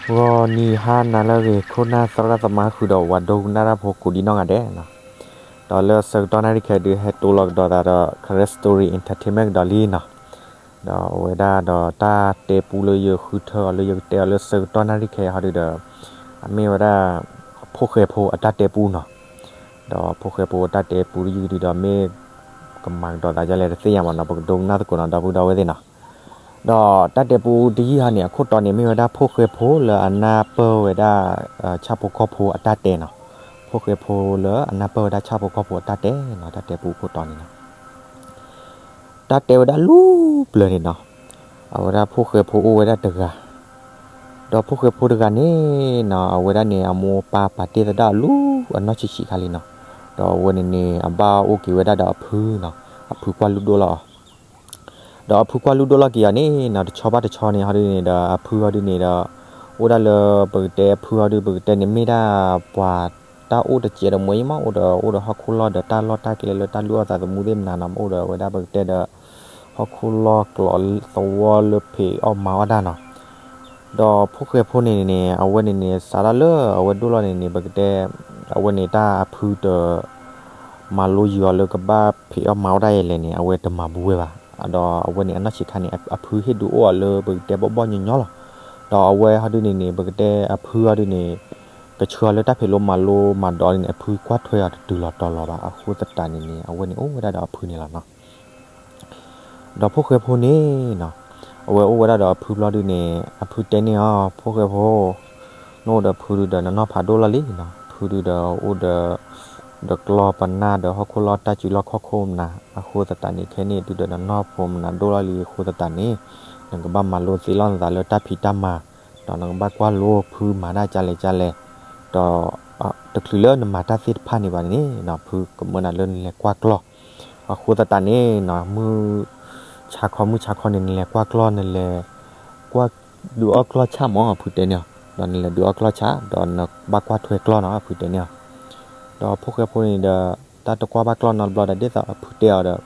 ဂီၤနံၤဟါနၤလၢအဂ့ၤ ခိၣ်နၢ်သရၣ်သမါဃုာ်ဒီး ပှၤဒိကနၣ်တၢ်ဖိကိးဒံနီၢ်ဂၤဒဲးနီၤ, ဒီးလၢဆၢကတီၢ်နၣ်ရံၣ်ခဲအံၤဒုး ဟဲတိလီၤကဒီးသးဒီး Karen Story Entertainment ကဒီးလံနီၤ, ဒီးအဝဲဒၣ်ဒီးတၢ်တဲပူလၢယဃုထၢအီၤလၢယကတဲအီၤလၢဆၢကတီၢ်နၣ်ရံၣ်ခဲအံၤဟီဒုးဒီး အမ့ၢ်ဝဲဒၣ် ဖိၣ်ဃဲဖိအတၢ်တဲပူနီၤ, ဒီးဖိၣ်ဃဲဖိအတၢ်တဲပူတယုၢ်ဒုးဒီးမ့ၢ် ကမၤကဒီးသးဒ်လဲၣ်တသ့ၣ်ညါဘၣ်နီၤ, ပကဒိကနၣ်သကိးနီၤ ဒီပုၢ်ဒီဝဲၢ်သ့ၣ်နီၤ. ဒီးတၢ်တဲပူတယုၢ်ဟီန့ၣ် အခိၣ်တီန့ၣ် မ့ၢ်ဝဲဒၣ်ဖိၣ်ဃဲဖိလၢအနၢ်ပၢၢ်ဝဲဒၣ် ဆၣ်ဖိကီၢ်ဖိအတၢ်တဲနီၤ, ဖိၣ်ဃဲဖိလၢအနၢ်ပၢၢ်ဝဲဒၣ်ဆၣ်ဖိကီၢ်ဖိအတၢ်တဲနီၤ, တၢ်တဲပူအခိၣ်တီန့ၣ်နီၤ တၢ်တဲဝဲဒၣ်လူၤပျၢၤန့ၣ်နီၤ, အဝဲဒၣ်ဖိၣ်ဃဲဖိအိၣ်ဝဲဒၣ်တဂၤ, ဒီးဖိၣ်ဃဲဖိတဂၤန့ၣ်နီၤ အဝဲဒၣ်န့ၣ် အမိၢ်ပၢ်ပာ်တ့ၢ်သဒၣ်အလူၤအနီၢ်ဆံးဆံးခါလံနီၤ, ဒီးအဝဲန့ၣ်န့ၣ် အဘၣ်အိၣ်က့ၤဝဲဒၣ်ဒီးအဖုနီၤ, အဖုကွၢ်လူၢ်ဒိၣ်လီၤက့ၤအီၤန့ၣ်နီၤ, တဆီဘၣ်တဆီန့ၣ် ဟီဒုန့ၣ်ဒီး အဖုဟီဒုန့ၣ်ဒီး အိၣ်ဒၣ်လၢပကတဲအဖုဟီဒု ပကတဲန့ၣ်မ့ၢ်ဒၣ်ပှၤတၢ်အိၣ်တစဲးဒီးမ့ၢ်မး အိၣ်ဒီး အိၣ်ဒီးဟီၣ်ခိၣ်လီၢ်ဒီးတၢ်လီၢ်တၢ်ကျဲလၢတၢ်လုၢ်အီၣ်သးသမူသ့ၣ်မနၤနီၤ, အိၣ်ဒီးအဝဲဒၣ်ပကတဲဒီး ဟီၣ်ခိၣ်လီၢ်ကျိးသဝီလၢဖံးအီၣ်မၤအီၣ်တၢ်နီၤ, ဒီးဖိၣ်ဃဲဖိန့ၣ်န့ၣ် အဝဲန့ၣ်န့ၣ် စးထီၣ်လၢအဝဲဒိၣ်လီၤန့ၣ်န့ၣ် ပကတဲ အဝဲန့ၣ်တၢ်အဖုတ မၤလိယုာ်အီၤလၢကဘၣ်ဖံးအီၣ်မၤအီၣ်တၢ်အံၤလဲၣ်န့ၣ် အဝဲတမၤဘူးဝဲဘၣ်, ဒီးအဝဲန့ၣ်အနီၢ်ဆံးခါန့ၣ် အဖုဟ့ၣ်ဒုးအိၣ်အီၤလၢပကတဲဘီၣ်ဘီၣ်ညီညီလီၤ, ဒီးအဝဲဟီဒုန့ၣ်န့ၣ် ပကတဲအဖုဟီဒုန့ၣ် ကဆှၢအီၤလၢတၢ်ဖံးလိမၤလိမၤဒိးန့ၣ် အဖုကွၢ်ထွဲအီၤတတုၤလီၤတီၤလီၤဘၣ် အဃိသတးန့ၣ်န့ၣ် အဝဲန့ၣ်အိၣ်ဝဲဒၣ်ဒီးအဖုန့ၣ်လီၤနီၤ. ဒီးဖိၣ်ဃဲဖိန့ၣ်နီၤ, အဝဲအိၣ်ဝဲဒၣ်ဒီးအဖုဘျီဒုန့ၣ် အဖုတဲန့ၢ်အီၤ ဖိၣ်ဃဲဖိ, နအိၣ်ဒီးဖုဒုဒီးနနီၢ်ဖးဒိၣ်လီၤလံနီၤ, ဖုဒုဒီးအိၣ်ဒီး ဒီးကျီၢ်ပနၢ်ဒီးဟီၣ်ခိၣ်လီၢ်တၢ်စုလီၢ်ခီၣ်ခိၣ်မနၤ, အဃိသတးန့ၣ် ခဲန့ၣ်တုၤဒီးနနီၢ်ဖိမနၤဒိၣ်လီၤလံအဃိသတးန့ၣ် နကဘၣ်မၤလိသ့လီၤနသးလၢတၢ်ဖံးတၢ်မၤ, ဒီးနကဘၣ်ကွၢ်လိဖုမၤတၢ်ကလဲၣ်ကလဲၣ်, ဒီး တချုးလၢနမၤတၢ်သ့ၣ်တဖၣ်န့ၣ်ဘၣ်န့ၣ်နီၤ ဖုကမၢနၤလၢနလဲၤကွၢ်ကျီၢ်, အဃိသတးန့ၣ်နီၤ မုၢ်ဆါခီ မုၢ်ဆါခီန့ၣ် နလဲၤကွၢ်ကျီၢ် နလဲၤ ကွၢ်ဒုးအီၣ်ကျီၢ်ဆၣ်မး အဖုတဲန့ၢ်အီၤ, ဒီးနလဲၤဒုးအီၣ်ကျီၢ်ဆၣ် ဒီးနဘၣ်ကွၢ်ထွဲကျီၢ်နီၤ အဖုတဲန့ၢ်အီၤ, ဒီးဖိၣ်ဃဲဖိန့ၣ်ဒီး တၢ်တကွၢ်ဘၣ်ကျီၢ်နီတဘျီဒီး ဒ်သိးအဖုတဲအီၤဒီး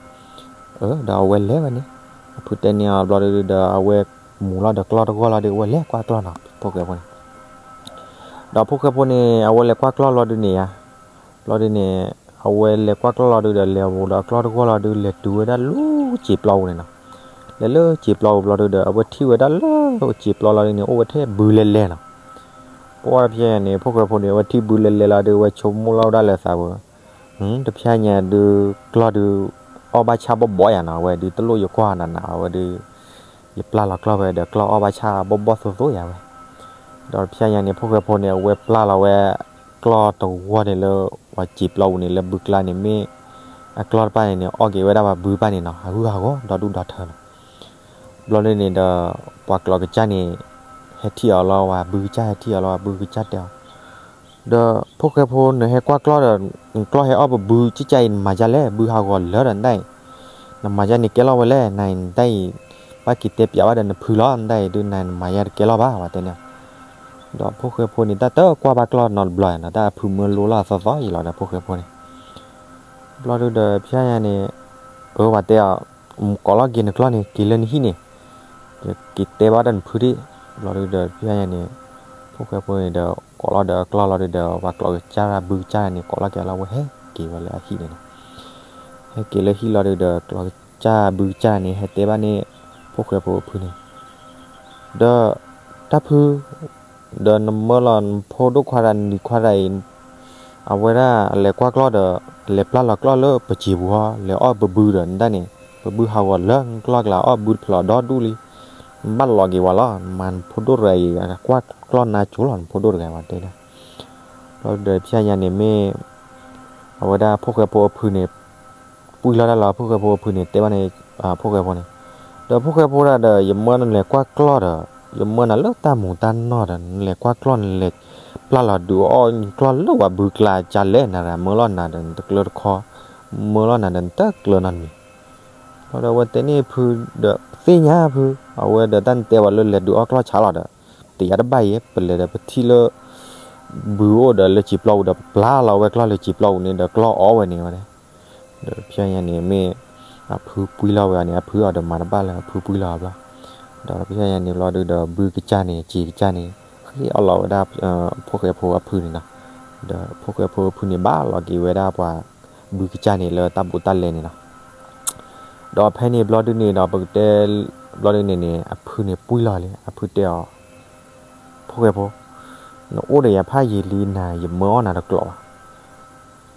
အၢ ဒီးအဝဲလဲၤဝဲန့ၣ်, အဖုတဲန့ၢ်အီၤဘျီဒုဒီး အဝဲမူၤလီၤဒီးကျီၢ်တဂီၢ်လီၤဒီး အဝဲလဲၤကွၢ်ကျီၢ်နီၤ ဖိၣ်ဃဲဖိန့ၣ်, ဒီးဖိၣ်ဃဲဖိန့ၣ် အဝဲလဲၤကွၢ်ကျီၢ်လီၤဒုန့ၣ်ယါ, ဘျီဒုန့ၣ် အဝဲလဲၤကွၢ်ကျီၢ်လီၤဒုဒီး လဲၤဝဲဒီးအကျီၢ်တဂီၢ်လီၤဒု လဲၤတုၤဝဲဒၣ်လၢစံာ်ပျီပူၤန့ၣ်နီၤ, လဲၤလၢစံာ်ပျီပူၤဘျီဒုဒီး အဝဲထံၣ်ဝဲဒၣ်လၢစံာ်ပျီလီၤဒုန့ၣ် အိၣ်ဝဲထဲဘုလဲလဲလီၤ ပှၢ်တဖျဲညါန့ၣ် ဖိၣ်ဃဲဖိန့ၣ် အဝဲထံၣ်ဘုလဲလဲလီၤဒု အဝဲဆိကမိၣ်လီၤဝဲဒၣ်လၢသးပူၤ, တဖျဲညါဒု ကျီၢ်ဒု အီၣ်ဘၣ်ဆၣ်ဘီၣ်ဘီၣ်ယါနီၤ အဝဲဒု တလိၣ်ယကွၢ်နးနး အဝဲဒု ယပျၢ်လီၤကျီၢ်ဖဲဒီး ကျီၢ်အီၣ်ဘၣ်ဆၣ်ဘီၣ်ဘီၣ်သိသိယါဝဲ, ဒီးတဖျဲညါန့ၣ် ဖိၣ်ဃဲဖိန့ၣ် အဝဲပျၢ်လီၤဝဲ ကျီၢ်တဂီၢ်န့ၣ်လၢ ပှၤစံာ်ပျီပူၤန့ၣ် လၢဘုကျါန့ၣ် မ့ၢ်အကျီၢ်တဖၣ်န့ၣ်န့ၣ် အီၣ်က့ၤဝဲဒၣ်ပှၤဘုတဖၣ်န့ၣ်နီၤ ဟးဂူာ်ဟးဂီၤဒီဒူၣ်ဒီထၢနီၤ ဘျီဒုန့ၣ်ဒီး ပှၤကျီၢ်ကစၢ်န့ၣ် ဟဲထံၣ်အီၤလီၤ ပှၤဘုကစၢ်ဟဲထံၣ်အီၤလီၤ ပှၤဘုကစၢ်တဲအီၤ, ဒီးဖိၣ်ဃဲဖိ နဟဲကွၢ်ကျီၢ်ဒီး နကျီၢ်ဟဲအီၣ်ပဘုကစၢ်အံၤ နမၤယါလဲၣ် ဘုဟးဂီၤလၢာ်ဒီးနတၢ်အံၤ, နမၤယါန့ၣ်ကဲလီၤဝဲလဲၣ် နတၢ်အံၤ ဘၣ်က့ၤတဲပျးဘၣ်ဒီးနဖုလီၤ နတၢ်အံၤဒုး နမၤယါတကဲလီၤဘၣ် ပှၤတဲန့ၣ်, ဒီးဖိၣ်ဃဲဖိန့ၣ် တၢ်တကွၢ်ဘၣ်ကျီၢ်နီတဘျီနီၤ တၢ်အဖုမၢလိလီၤအသီသီအံၤလီၤဒီးဖိၣ်ဃဲဖိန့ၣ် ဘျီဒုဒီး ဖဲညါန့ၣ် အဝဲတဲအီၤ ကိးလီၤက့ၤနကျီၢ်န့ၣ် က့ၤလၢနဟံၣ်န့ၣ်, က့ၤတဲဘၣ်ဒီးနဖုဒံး, ဘျီဒုဒီး ဖဲညါန့ၣ် ဖိၣ်ဃဲဖိန့ၣ်ဒီး ကိးလီၤဒီးအကျီၢ်လီၤဒုဒီး ပှၤကျီၢ်ကစၢ်ဘုကစၢ်န့ၣ် ကိးလီၤက့ၤလီၤဝဲဟဲက့ၤဝဲလၢအဟံၣ်န့ၣ်နီၤ, ဟဲက့ၤလၢဟံၣ်လီၤဒုဒီး ကျီၢ်ကစၢ်ဘုကစၢ်န့ၣ် ဟဲတဲဘၣ်န့ၣ် ဖိၣ်ဃဲဖိအဖုန့ၣ် ဒီး တၢ်ဖု ဒီးနမၢလီၤနဖိဒိၣ်ခွါတဂၤနလံၤခွါတဂၤအံၤ, အဝဲဒၣ်လဲၤကွၢ်ကျီၢ်ဒီး လဲၤပျၢ်လီၤကျီၢ်လၢပစံာ်ပူၤဟီ လဲၤအီၣ်ပဘုဒီးနတၢ်န့ၣ် ပဘုဟးဂီၤလၢနကျီၢ်ကျါအီၣ်ဘုတဖျၢၣ်ဒီဒူၣ်လံ, နဘၣ်လီၤက့ၤဝဲလီၤ နမၤနဖိဒိၣ်တဂၤအံၤ ကွၢ်ကျီၢ်နါကၠိလီၤ နဖိဒိၣ်တဂၤဝဲတဲဒၣ်, ဘျီဒုဒီးဖဲညါန့ၣ်မ့ၢ် အဝဲဒၣ်ဖိၣ်ဃဲဖိအဖုန့ၣ် ပှံၢ်လီၤတၢ်လီၤ ဖိၣ်ဃဲဖိအဖုန့ၣ် တဲဘၣ်န့ၣ် ဖိၣ်ဃဲဖိန့ၣ်, ဒီးဖိၣ်ဃဲဖိဒၣ်ဒီး ယမၢနလဲၤကွၢ်ကျီၢ်ဒီး ယမၢနၤလၢတၢ်မူးတၢ်နီၢ်ဒီး နလဲၤကွၢ်ကျီၢ် နလဲၤပျၢ်လီၤဒုးအီၣ်ကျီၢ်လၢပှၤဘုကျါကလဲၣ် နၤမၢလီၤနၤဒီး နတကျၢၤတခီ, မၢလီၤနၤဒီး နတကျၢၤနီတမံၤ, ဘျီဒီးအဝဲတဲန့ၢ်ဖုဒီး ပသ့ၣ်ညါဖု, အဝဲဒီးတၢ်နတဲဝဲလၢလဲၤဒုးအီၣ်ကျီၢ်ဆါလီၤဒီး တယၤတဘၣ်အံၤ ပလဲၤဒီးပထံၣ်လၢ ဘုအိၣ်ဒီးလၢစံာ်ပျီပူၤဒီး ပပျၢ်လီၤဝဲကျီၢ်လၢစံာ်ပျီပူၤန့ၣ်ဒီး ကျီၢ်အီၣ်ဝဲန့ၣ်ဝဲန့ၣ်, ဒီးဖဲညါန့ၣ်မ့ၢ် အဖုပှံၢ်လီၤဝဲအီၤန့ၣ် အဖုအီၤဒီးမၤတဘၣ်လၢၤ အဖုပှံၢ်လီၤအီၤဘျီ, ဒီးဖဲညါန့ၣ်ဘျီဒုဒီး ဘုကစၢ်န့ၣ် စံာ်ကစၢ်န့ၣ် အီၣ်လီၤဝဲဒၣ် ဖိၣ်ဃဲဖိအဖုန့ၣ်နီၤ, ဒီးဖိၣ်ဃဲဖိအဖုန့ၣ် ဘၣ်လီၤက့ၤဝဲဒၣ်ပှၤဘုကစၢ်န့ၣ်လၢတၢ်ဘူးတၢ်လဲန့ၣ်လီၤ. ဒီးဖဲန့ၣ်ဘျီဒုန့ၣ်ဒီး ပကတဲဘျီဒုန့ၣ်န့ၣ် အဖုန့ၣ်ပှံၢ်လီၤလံ, အဖုတဲအီၤ, ဖိၣ်ဃဲဖိ, နအိၣ်ဒီးယၤဖးယံာ်လံနၤ ယမၢအီၣ်နၤတကျိးဘၣ်.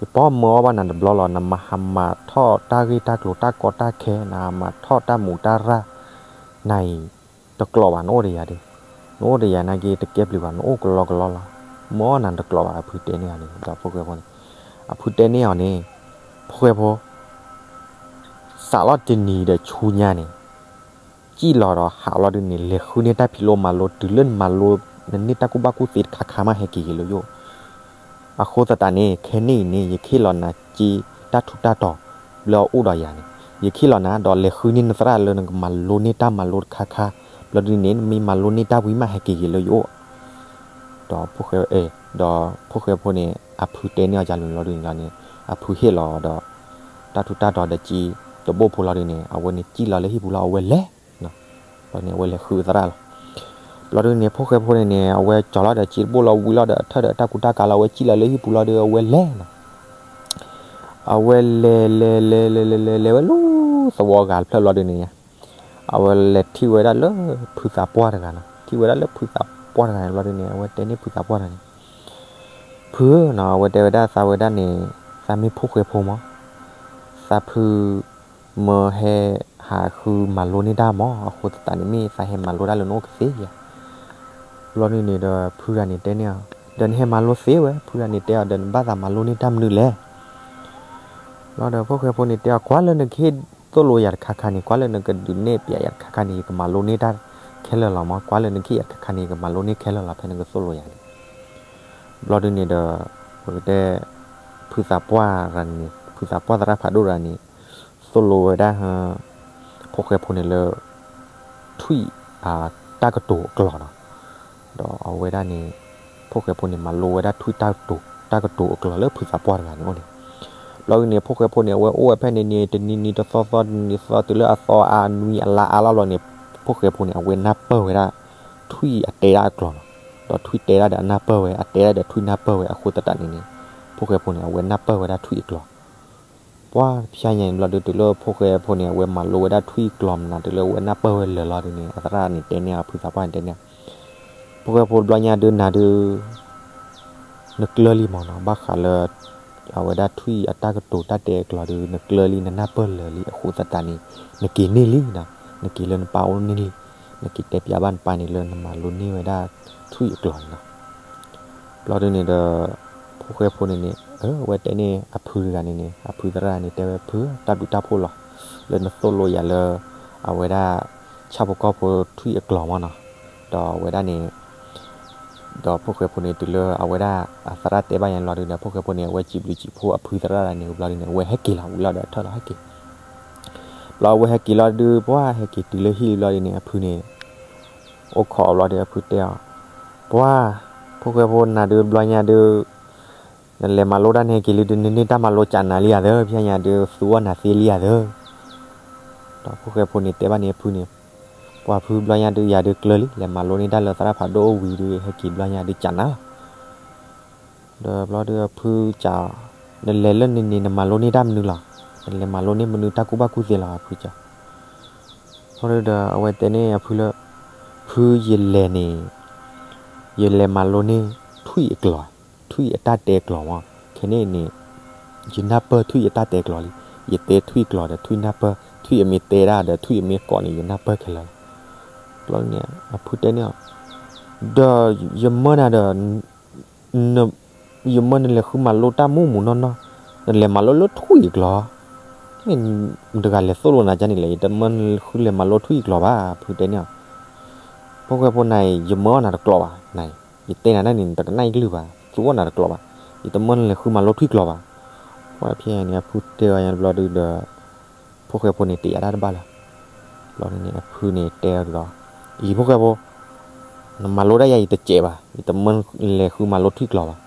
ယပီမၢအီၣ်ဘၣ်နၤတဘျီလီၤ, နမၤဟးမၤထီၣ်တၢ်ဂ့ၢ်တၢ်ကျိၤတၢ်ကီတၢ်ခဲ, နဟးမၤထီၣ်တၢ်မူးတၢ်ရၢ်, နၤအံၤ တကျိးဘၣ်, နအိၣ်ဒီးယၤဒီး, နအိၣ်ဒီးယၤနာ်က့တကဲပျုၤဘၣ်, နအိၣ်ကလီကလီလီၤ, မၢအီၣ်နၤတကျိးဘၣ်, အဖုတဲန့ၢ်အီၤန့ၣ်, ဒီးဖိၣ်ဃဲဖိန့ၣ်, အဖုတဲန့ၢ်အီၤန့ၣ်, ဖိၣ်ဃဲဖိ စးလီၤတနံၤဒီးဆူညါန့ၣ်, စံၣ်လီၤဒီးဟးလီၤဒုန့ၣ် လဲၤဃုန့ၢ်တၢ်ဖံးလိမၤလိ တုၤလၢနမၤလိ နန့ၢ်တၢ်ကူၣ်ဘၣ်ကူၣ်သ့တခါခါမး ဟဲက့ၤက့ၤလၢယအိၣ်. အဃိသတးန့ၣ် ခဲန့ၣ်အံၤန့ၣ် ယခ့ၣ်လီၤနၤစ့တၢ်ထူးတၢ်တီၤလၢအအိၣ်ဒီးယၤန့ၣ်, ယခ့ၣ်လီၤနၤ ဒီးလဲၤဃုန့ၢ်နသရၣ်လၢနကမၤလိန့ၢ်တၢ်မၤလိတခါခါ, ဘျီဒုန့ၣ် နမ့ၢ်မၤလိန့ၢ်တၢ်ဝံၤမး ဟဲက့ၤက့ၤလၢယအိၣ်. ဒီးဖိၣ်ဃဲ ဒီးဖိၣ်ဃဲဖိန့ၣ် အဖုတဲန့ၢ်အီၤကလၢာ်လီၤဒုန့ၣ်လီၤန့ၣ်, အဖုဟ့ၣ်လီၤဒီး တၢ်ထူးတၢ်တီၤဒီးစ့တဘိဖိလီၤဒုန့ၣ် အဝဲန့ၣ်စံၣ်လီၤလၢဟံၣ်ပူၤလီၤ အဝဲလဲၤ, ဘျီန့ၣ် အဝဲလဲၤဃုအသရၣ်လီၤ. ဘျီဒုန့ၣ် ဖိၣ်ဃဲဖိန့ၣ်န့ၣ် အဝဲကၠီၤလီၤဒီးစ့တဘိလီၤ ဝံၤလီၤဒီးထၢၣ်ဒီးတၢ်ကူတၢ်ကၤလီၤ အဝဲစံၣ်လီၤလၢဟံၣ်ပူၤလီၤဒု အဝဲလဲၤနီၤ. အဝဲလဲၤလဲၤလဲၤလဲၤလဲၤလဲၤလဲၤဝဲလၢသဝီအဂၤတဖျၢၣ်ဘျီဒုန့ၣ် အဝဲလဲၤထံၣ်ဝဲဒၣ်လၢဖုသးပှၢ်တဂၤနီၤ, ထံၣ်ဝဲဒၣ်လၢဖုသးပှၢ်တဂၤန့ၣ်ဘျီဒုန့ၣ် အဝဲတဲန့ၢ်ဖုသးပှၢ်တဂၤန့ၣ်, ဖုဧၢနီၤ, အဝဲတဲဝဲဒၣ်သးဝဲဒၣ်န့ၣ်, သးမ့ၢ်ဖိၣ်ဃဲဖိမး, သးဖု မၢဟဲဟးဃုမၤလိန့ၢ်တၢ်မး, အဃိသတးန့ၣ်မ့ၢ်သးဟဲမၤလိတၢ်လၢနအိၣ်ကသ့ဧါ. ဘျီဒုန့ၣ်ဒီးဖုတဂၤန့ၣ်တဲန့ၢ်အီၤ, ဒီးနဟဲမၤလိသ့ဝဲ, ဖုတဂၤန့ၣ်တဲအီၤ ဒီးနဘၣ်သးမၤလိန့ၢ်တၢ်မနုၤလဲၣ်. ဘျီဒီးဖိၣ်ဃဲဖိန့ၣ်တဲအီၤ ကွၢ်လၢနကဟ့ၣ်သိၣ်လိယၤတခါခါန့ၣ်, ကွၢ်လၢနကဒုးနဲၣ်ပျးယၤတခါခါန့ၣ် ယကမၤလိန့ၢ်တၢ်ခဲလၢာ်လီၤမး, ကွၢ်လၢနကဟ့ၣ်ယၤတခါခါန့ၣ် ယကမၤလိန့ၢ်ခဲလၢာ်လီၤ ဖဲနကသိၣ်လိယၤန့ၣ်. ဘျီဒုန့ၣ်ဒီး ပကတဲ ဖုသးပှၢ်တဂၤန့ၣ်, ဖုသးပှၢ်သရၣ်ဖးဒိၣ်တဂၤန့ၣ် သိၣ်လိဝဲဒၣ် ဖိၣ်ဃဲဖိန့ၣ်လၢ ထွံၣ်အတၢ်ကတိၤအကျိာ်နီၤ. ဒီးအဝဲဒၣ်န့ၣ် ဖိၣ်ဃဲဖိန့ၣ် မၤလိဝဲဒၣ်ထွံၣ်တၢ်ကတိၤ, တၢ်ကတိၤအကျိာ်လၢဖုသးပှၢ်တဂၤန့ၣ်အိၣ်န့ၣ်. ဘျီဒုန့ၣ် ဖိၣ်ဃဲဖိန့ၣ် အဝဲအိၣ်ဝဲဖဲန့ၣ်န့ၣ် တနံၤနံၤတသီသီ တနံၤနံၤတသီ တုၤလၢအသီအါ အနွံအလါအါလီၤဘျီန့ၣ် ဖိၣ်ဃဲဖိန့ၣ် အဝဲနၢ်ပၢၢ်ဝဲဒၣ် ထွံၣ်အတဲဒၣ်အကျိာ်နီၤ. ဒီးထွံၣ်တဲဒၣ်ဒီးအနၢ်ပၢၢ်ဝဲ, အတဲဒၣ်ဒီးထွံၣ်နၢ်ပၢၢ်ဝဲ အဃိသတးန့ၣ်န့ၣ် ဖိၣ်ဃဲဖိန့ၣ် အဝဲနၢ်ပၢၢ်ဝဲဒၣ်ထွံၣ်အကျိာ် ပှၢ်ဖျါညါန့ၣ်ဘျီဒု တုၤလၢဖိၣ်ဃဲဖိန့ၣ် အဝဲမၤလိဝဲဒၣ်ထွံၣ်အကျိာ်မနုၤ တုၤလၢအဝဲနၢ်ပၢၢ်ဝဲလၢာ်လီၤဒုန့ၣ် အသရၣ်န့ၣ်တဲန့ၢ်အီၤ ဖုသးပှၢ်န့ၣ်တဲန့ၢ် ဖိၣ်ဃဲဖိတဘျီညါဒု နၤဒု နကျၢၤလံမးနီၤ, ဘၣ်ဃးလၢ အဝဲဒၣ်ထွံၣ်အတၢ်ကတိၤတၢ်တဲအကျိာ်ဒု နကျၢၤလံ နနၢ်ပၢၢ်လၢာ်လံ အဃိသတးန့ၣ် နက့ၤန့ၢ်လံနီၤ, နက့ၤလၢနပၢ်အိၣ်န့ၢ်လံ, နက့ၤတဲပျးဘၣ်နပၢ်န့ၣ်လၢနမၤလိန့ၢ်ဝဲဒၣ် ထွံၣ်အကျိာ်န့ၣ်နီၤ. ဘျီဒုန့ၣ်ဒီး ဖိၣ်ဃဲဖိန့ၣ်န့ၣ် အဝဲတဲန့ၢ်အဖုတဂၤန့ၣ်န့ၣ် အဖုသရၣ်န့ၣ်တဲဝဲ ဖု တၢ်ဘျုးတၢ်ဖှိၣ်လီၤ လၢနသိၣ်လိယၤလၢ အဝဲဒၣ် ဆၣ်ဖိကီၢ်ဖိထွံၣ်အကျိာ်မးနီၤ, ဒီးအဝဲဒၣ်န့ၣ် ဒီးဖိၣ်ဃဲဖိန့ၣ် တုၤလၢအဝဲဒၣ်အသရၣ်တဲဘၣ်ယၤန့ၣ်လီၤဒုဒီး ဖိၣ်ဃဲဖိန့ၣ် အဝဲစံးဘျုးစံးဖှိၣ်အဖုသရၣ်တဂၤန့ၣ် ဘျီဒုန့ၣ် အဝဲဟဲက့ၤလီၤဝံၤလီၤဒီးထၢၣ်လီၤဟဲက့ၤ ဘျီအဝဲဟဲက့ၤလီၤဒု ပှၢ်ဟဲက့ၤတုၤလၢဟံၣ်လံဘျီဒုန့ၣ် အဖုန့ၣ် အိၣ်ခိးအီၤဘျီဒု အဖုတဲအီၤ, ပှၢ် ဖိၣ်ဃဲဖိနၤဒု ဘျီညါဒု နလဲၤမၤလိတၢ်န့ၣ်က့ၤလံဒု နန့ၢ်တၢ်မၤလိကးနၤလံဧါသၢ ဖဲညါဒု သူအီၣ်နၤသ့လံဧါသၢ. ဒီးဖိၣ်ဃဲဖိန့ၣ်တဲဘၣ်န့ၣ်အဖုန့ၣ်, ပှၤဖုဘျီညါဒု ယၤဒုကျၢၤလံ လဲၤမၤလိန့ၢ်တၢ်လၢသရၣ်ဖးဒိၣ်အိၣ်ဝံၤဒု ဟဲက့ၤဘျီညါဒုကးနၤလီၤ. ဒီးဘျီဒုအဖုကး, နလဲၤလၢန့ၣ်န့ၣ် နမၤလိန့ၢ်တၢ်မနုၤလီၤ, နလဲၤမၤလိန့ၢ်မနုၤတၢ်ကူၣ်ဘၣ်ကူၣ်သ့လီၤ အဖုကး. ဘျီဒုဒီးအဝဲတဲန့ၢ်အဖုလၢ, ဖုယလဲၤန့ၣ်, ယလဲၤမၤလိန့ၢ်ထွံၣ်အကျိာ်, ထွံၣ်အတၢ်တဲကျိာ်မး, ခဲန့ၣ်န့ၣ် ယနၢ်ပၢၢ်ထွံၣ်အတၢ်တဲကျိာ်လံ, ယတဲထွံၣ်ကျိာ်ဒီးထွံၣ်နၢ်ပၢၢ်, ထွံၣ်အမ့ၢ်တဲဒၣ်ဒီး ထွံၣ်အမ့ၢ်ကိးန့ၣ် ယနၢ်ပၢၢ်ခဲလၢာ်လီၤ. ဘျီန့ၣ် အဖုတဲန့ၢ်အီၤ, ဒီးယမၢနၤဒီး ယမၢနလဲၤဃုမၤလိတၢ်မူးမူးနီၢ်နီၢ်, နလဲၤမၤလိလၢထွံၣ်အကျိာ်, မ့ၢ်မတၤတဂၤလဲၤသိၣ်လိနၤကန့ၣ်လဲၣ်, ယတမၢနဃုလဲၤမၤလိထွံၣ်အကျိာ်ဘၣ် အဖုတဲန့ၢ်အီၤ. ဖိၣ်ဃဲဖိနၤအံၤ ယမၢအီၣ်နၤတကျိာ်ဘၣ်, နၤအံၤ ယတဲနၤန့ၣ် နတကနၣ်အံၤကလုၢ်ဘၣ်, သူအီၣ်နၤတကျိာ်ဘၣ်, ယတမၢနလဲၤဃုမၤလိထွံၣ်ကျိာ်ဘၣ်. ပှၢ်ဖဲန့ၣ် အဖုတဲအီၤညါတဘျီဒုဒီး ဖိၣ်ဃဲဖိန့ၣ် တယာ်တၢ်တဘၣ်လၢၤ. ဘျီန့ၣ် အဖုန့ၣ်တဲအီၤဒီး, အံၤဖိၣ်ဃဲဖိ, နမၤလိတၢ်ယၤအံၤတစဲးဘၣ်, ယတမၢနလဲၤဃုမၤလိထွံၣ်ကျိာ်ဘၣ်.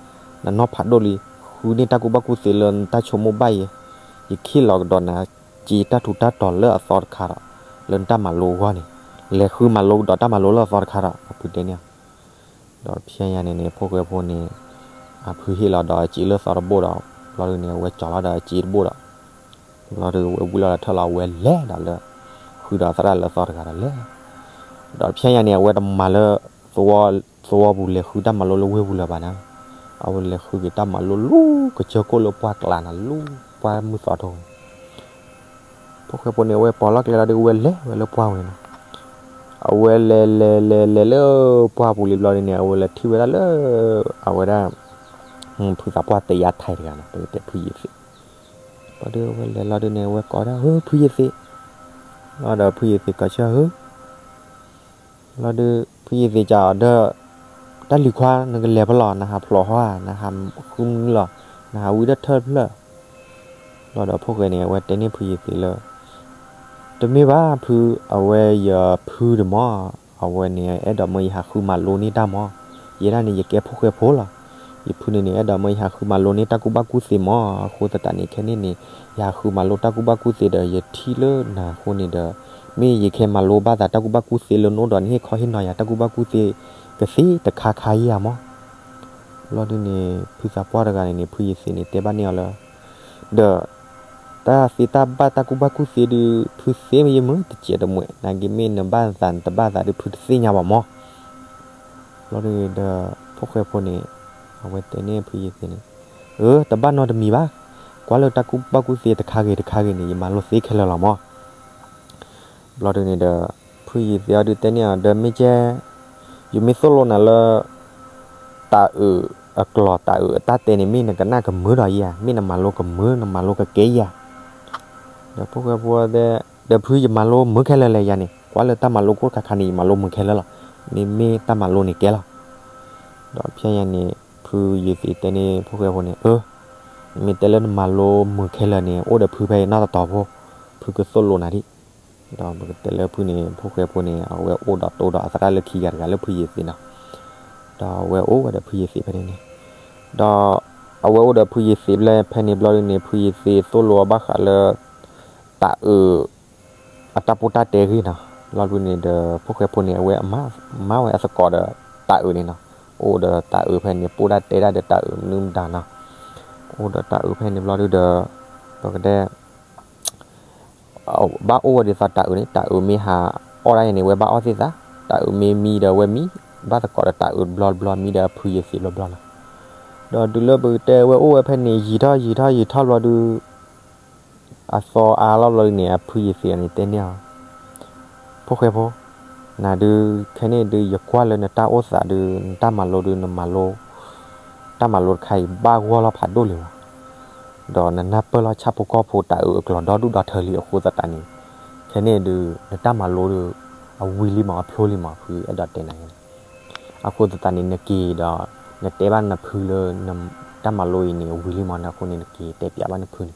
နနီၢ်ဖးဒိၣ်လံ, ဃုန့ၢ်တၢ်ကူၣ်ဘၣ်ကူၣ်သ့လၢနတၢ်ဆိကမိၣ်ဘၣ်ယဲ, ယခ့ၣ်လီၤကဒီးနၤ စ့တၢ်ထူးတၢ်တီၤလၢအသီတခါဒီး, လၢနတၢ်မၤလိအဂီၢ်န့ၣ်, လဲၤဃုမၤလိကဒီးတၢ်မၤလိလၢအသီတခါဒီး အဖုတဲန့ၢ်အီၤ. ဒီးဖဲညါန့ၣ်န့ၣ် ဖိၣ်ဃဲဖိန့ၣ် အဖုဟ့ၣ်လီၤဒီးအစ့လၢသီတဘိဒီး ဘျီဒုန့ၣ် အဝဲကၠီၤလီၤဒီးအစ့တဘိဒီး ဘျီဒုဝဲဝံလီၤဒီးထၢၣ်လီၤဝဲလဲၤဒီးလၢ ဃုဒီးသရၣ်လၢသီတဂၤဒီးလဲၤ ဒီးဖဲညါန့ၣ် အဝဲတမၤလၢ သဝီပူၤလဲၤဃုတၢ်မၤလိလၢဝ့ၢ်ပူၤလၢၤဘၣ်န့ၣ် အဝဲလဲၤဃုက့ၤတၢ်မၤလိလၢကစၢၢ်ခိၣ်လၢပှၢ်ကျါန့ၣ် လၢပှၢ်မုၢ်သီထိ ဖိၣ်ဃဲဖိန့ၣ် အဝဲပိာ်လီၤကျဲလီၤဒီး ဝဲလဲၤဝဲလၢပှၢ်ဝဲန့ၣ် အဝဲလဲၤလဲၤလဲၤလဲၤလၢပှၢ်ပူၤလံ ဘျီဒုန့ၣ် အဝဲလဲၤထံၣ်ဝဲဒၣ်လၢ အဝဲဒၣ် ဖုသးပှၢ်တဲယါထဲတဂၤန့ၣ် ပကတဲဖုယ့ၤသ့း ဘျီဒုအဝဲလဲၤလီၤဒုန့ၣ် အဝဲကိးဒၣ် ဧၢ ဖုယ့ၤသ့း လီၤဒီးဖုယ့ၤသ့းကိးဆၢဧၢ လီၤဒု ဖုယ့ၤသ့းကဒီး တၢ်လံၤခွါ နကလဲၤဖဲလဲၣ် နဟးဖျိးဟီဧါ နဟးဃုမနုၤလီၤ နဟးဝံတၢ်ထၢၣ်တဖျၢၣ် လီၤဒီးဖိၣ်ဃဲန့ၣ် အဝဲတဲန့ၢ်ဖုယ့ၤသ့းလၢ တမ့ၢ်ဘၣ်ဖု အဝဲယဖုတမီၤ အဝဲန့ၣ် အဲၣ်ဒိးမၢယဟးဃုမၤလိန့ၢ်တၢ်မီၤ ယဲဒၣ်န့ၣ် ယကဲဖိၣ်ဃဲဖိလီၤ ယဖုန့ၣ်န့ၣ် အဲၣ်ဒိးမၢယဟးဃုမၤလိန့ၢ်တၢ်ကူၣ်ဘၣ်ကူၣ်သ့မီၤ အဃိသတးန့ၣ် ခဲန့ၣ်န့ၣ် ယဟးဃုမၤလိတၢ်ကူၣ်ဘၣ်ကူၣ်သ့ဒီး ယထံၣ်လၢနၤအဃိန့ၣ်ဒီး မ့ၢ်ယကဟဲမၤလိဘၣ်သးတၢ်ကူၣ်ဘၣ်ကူၣ်သ့လၢနအိၣ်ဒီး နဟ့ၣ်ခီဟ့ၣ်နီၤယၤတၢ်ကူၣ်ဘၣ်ကူၣ်သ့ ကသ့တခါခါယၤမီၤ ဘျီဒုန့ၣ် ဖုသးပှၢ်တဂၤန့ၣ်န့ၣ် ဖုယ့ၤသ့းန့ၣ်တဲဘၣ်န့ၢ်အီၤလၢ ဒီး တၢ်သ့တၢ်ဘၣ်တၢ်ကူၣ်ဘၣ်ကူၣ်သ့ဒုး ဖုသ့မ့ၢ်ယမုာ်တစဲးတမှဲး နာ်က့မ့ၢ်နဘၣ်သးနတဘၣ်သးဒုး ဖုတသ့ၣ်ညါဘၣ်မီၤ ဘျီဒုဒီး ဖိၣ်ဃဲဖိန့ၣ် အဝဲတဲန့ၢ်ဖုယ့ၤသ့းန့ၣ် အၢ တဘၣ်နီတမံၤဘၣ် ကွၢ်လၢတၢ်ကူၣ်ဘၣ်ကူၣ်သ့တခါဂ့ၤတခါဂ့ၤန့ၣ် ယမၤလိသ့ခဲလၢာ်လီၤမီၤ ဘျီဒုန့ၣ်ဒီး ဖုယ့ၤသ့းအီၤဒုးတဲန့ၢ်အီၤ ဒီးမ့ၢ်ကဲ ယမ့ၢ်သိၣ်လိနၤလၢ တၤအုးအကျိာ်တၤအုးအတၢ်တဲန့ၣ် မ့ၢ်နကနၣ်ကမုာ်ဒီးယၤ မ့ၢ်နမၤလိကမုာ် နမၤလိကကဲယၤ ဒီးဖိၣ်ဃဲဖိတဲ ဒီးဖုယမၤလိမုာ်ခဲလၢာ်လဲၣ်ယၤန့ၣ် ကွၢ်လၢတၢ်မၤလိခိၣ်တခါခါန့ၣ် ယမၤလိမုာ်ခဲလၢာ်လီၤ မ့မ့ၢ်တၢ်မၤလိန့ၣ်ကဲလီၤ ဒီးဖဲညါန့ၣ် ဖုယ့ၤသ့းတဲန့ၢ်ဖိၣ်ဃဲဖိန့ၣ် အၢ နမ့ၢ်တဲလၢနမၤလိမုာ်ခဲလၢာ်န့ၣ် အိၣ်ဒီးဖုဖဲအံၤနီၢ်တတီၤဖိ ဖုကသိၣ်လိနၤဒံး ဒီးပကတဲလၢဖုန့ၣ် ဖိၣ်ဃဲဖိန့ၣ် အဝဲအိၣ်ဒီးတိဒီးအသရၣ်လၢခံဂၤတဂၤလၢဖုယ့ၤသ့းနီၤ ဒီးအဝဲအိၣ်ဝဲဒီးဖုယ့ၤသ့းဖဲန့ၣ်န့ၣ် ဒီး အဝဲအိၣ်ဒီးဖုယ့ၤသ့းဖဲဖဲန့ၣ်ဘျီဒုန့ၣ် ဖုယ့ၤသ့းသိၣ်လိအီၤဘၣ်ဃးလၢ တၤအုး အတၢ်ပိၢ်တၢ်တဲဂ့ၢ်နီၤ ဘျီဒုန့ၣ်ဒီး ဖိၣ်ဃဲဖိန့ၣ် အဝဲအမၤ မၤဝဲအသကိးဒီး တၤအုးန့ၣ်နီၤ အိၣ်ဒီးတၤအုးဖဲန့ၣ် ပိၢ်တၢ်တဲတၢ်ဒီးတၤအုးမနုၤမတၤနီၤ အိၣ်ဒီးတၤအုးဖဲန့ၣ်ဘျီဒုဒီး ပကတဲ ဘၣ်အိၣ်ဝဲဒ်သိးတၤအုးန့ၣ် တၤအုးမ့ၢ်ဟးအီၣ်ဒၣ်ယၤန့ၣ် ဝဲဘၣ်အီၣ်သ့ၣ်သး တၤအုးမ့ၢ်မံဒီးဝဲမံ ဘၣ်သကိးဒီးတၤအုးတဘျီတဘျီ မံဒီးအဖုယ့ၤသ့းဘျီဘျီနီၤ ဒီးတုၤလၢပကတဲဝဲအိၣ်ဝဲဖဲန့ၣ် ယံာ်ထီၣ်ယံာ်ထီၣ်ယံာ်ထီၣ်ဘျီဒု အသီအါလီၤဘျီဒုန့ၣ် အဖုယ့ၤသ့းန့ၣ်တဲန့ၢ်အီၤ ဖိၣ်ဃဲဖိ နၤဒု ခဲန့ၣ်ဒု ယကွၢ်လၢနတၢ်အိၣ်သးဒု နတၢ်မၤလိဒု နမၤလိ တၢ်မၤလိတခါအံၤ ဘၣ်ဂီၢ်လီၤဖးဒိၣ်လံမး ဒီးနနၢ်ပၢၢ်လီၤဆၣ်ဖိကီၢ်ဖိတၤအုးအကျိာ်ဒီဒူၣ်ဒီထၢလံအဃိသတးန့ၣ် ခဲန့ၣ်ဒု နတၢ်မၤလိဒု အဝံၤလံမး အဖျိလံမး ဖုအဲၣ်ဒိးတဲနၤန့ၣ် အဃိသတးန့ၣ် နက့ၤဒီး နတဲဘၣ်နဖုလၢ တၢ်မၤလိအံၤန့ၣ် အဝံၤလံမးန့ၣ် အဃိန့ၣ် နက့ၤတဲပၠးဘၣ်နဖုန့ၣ်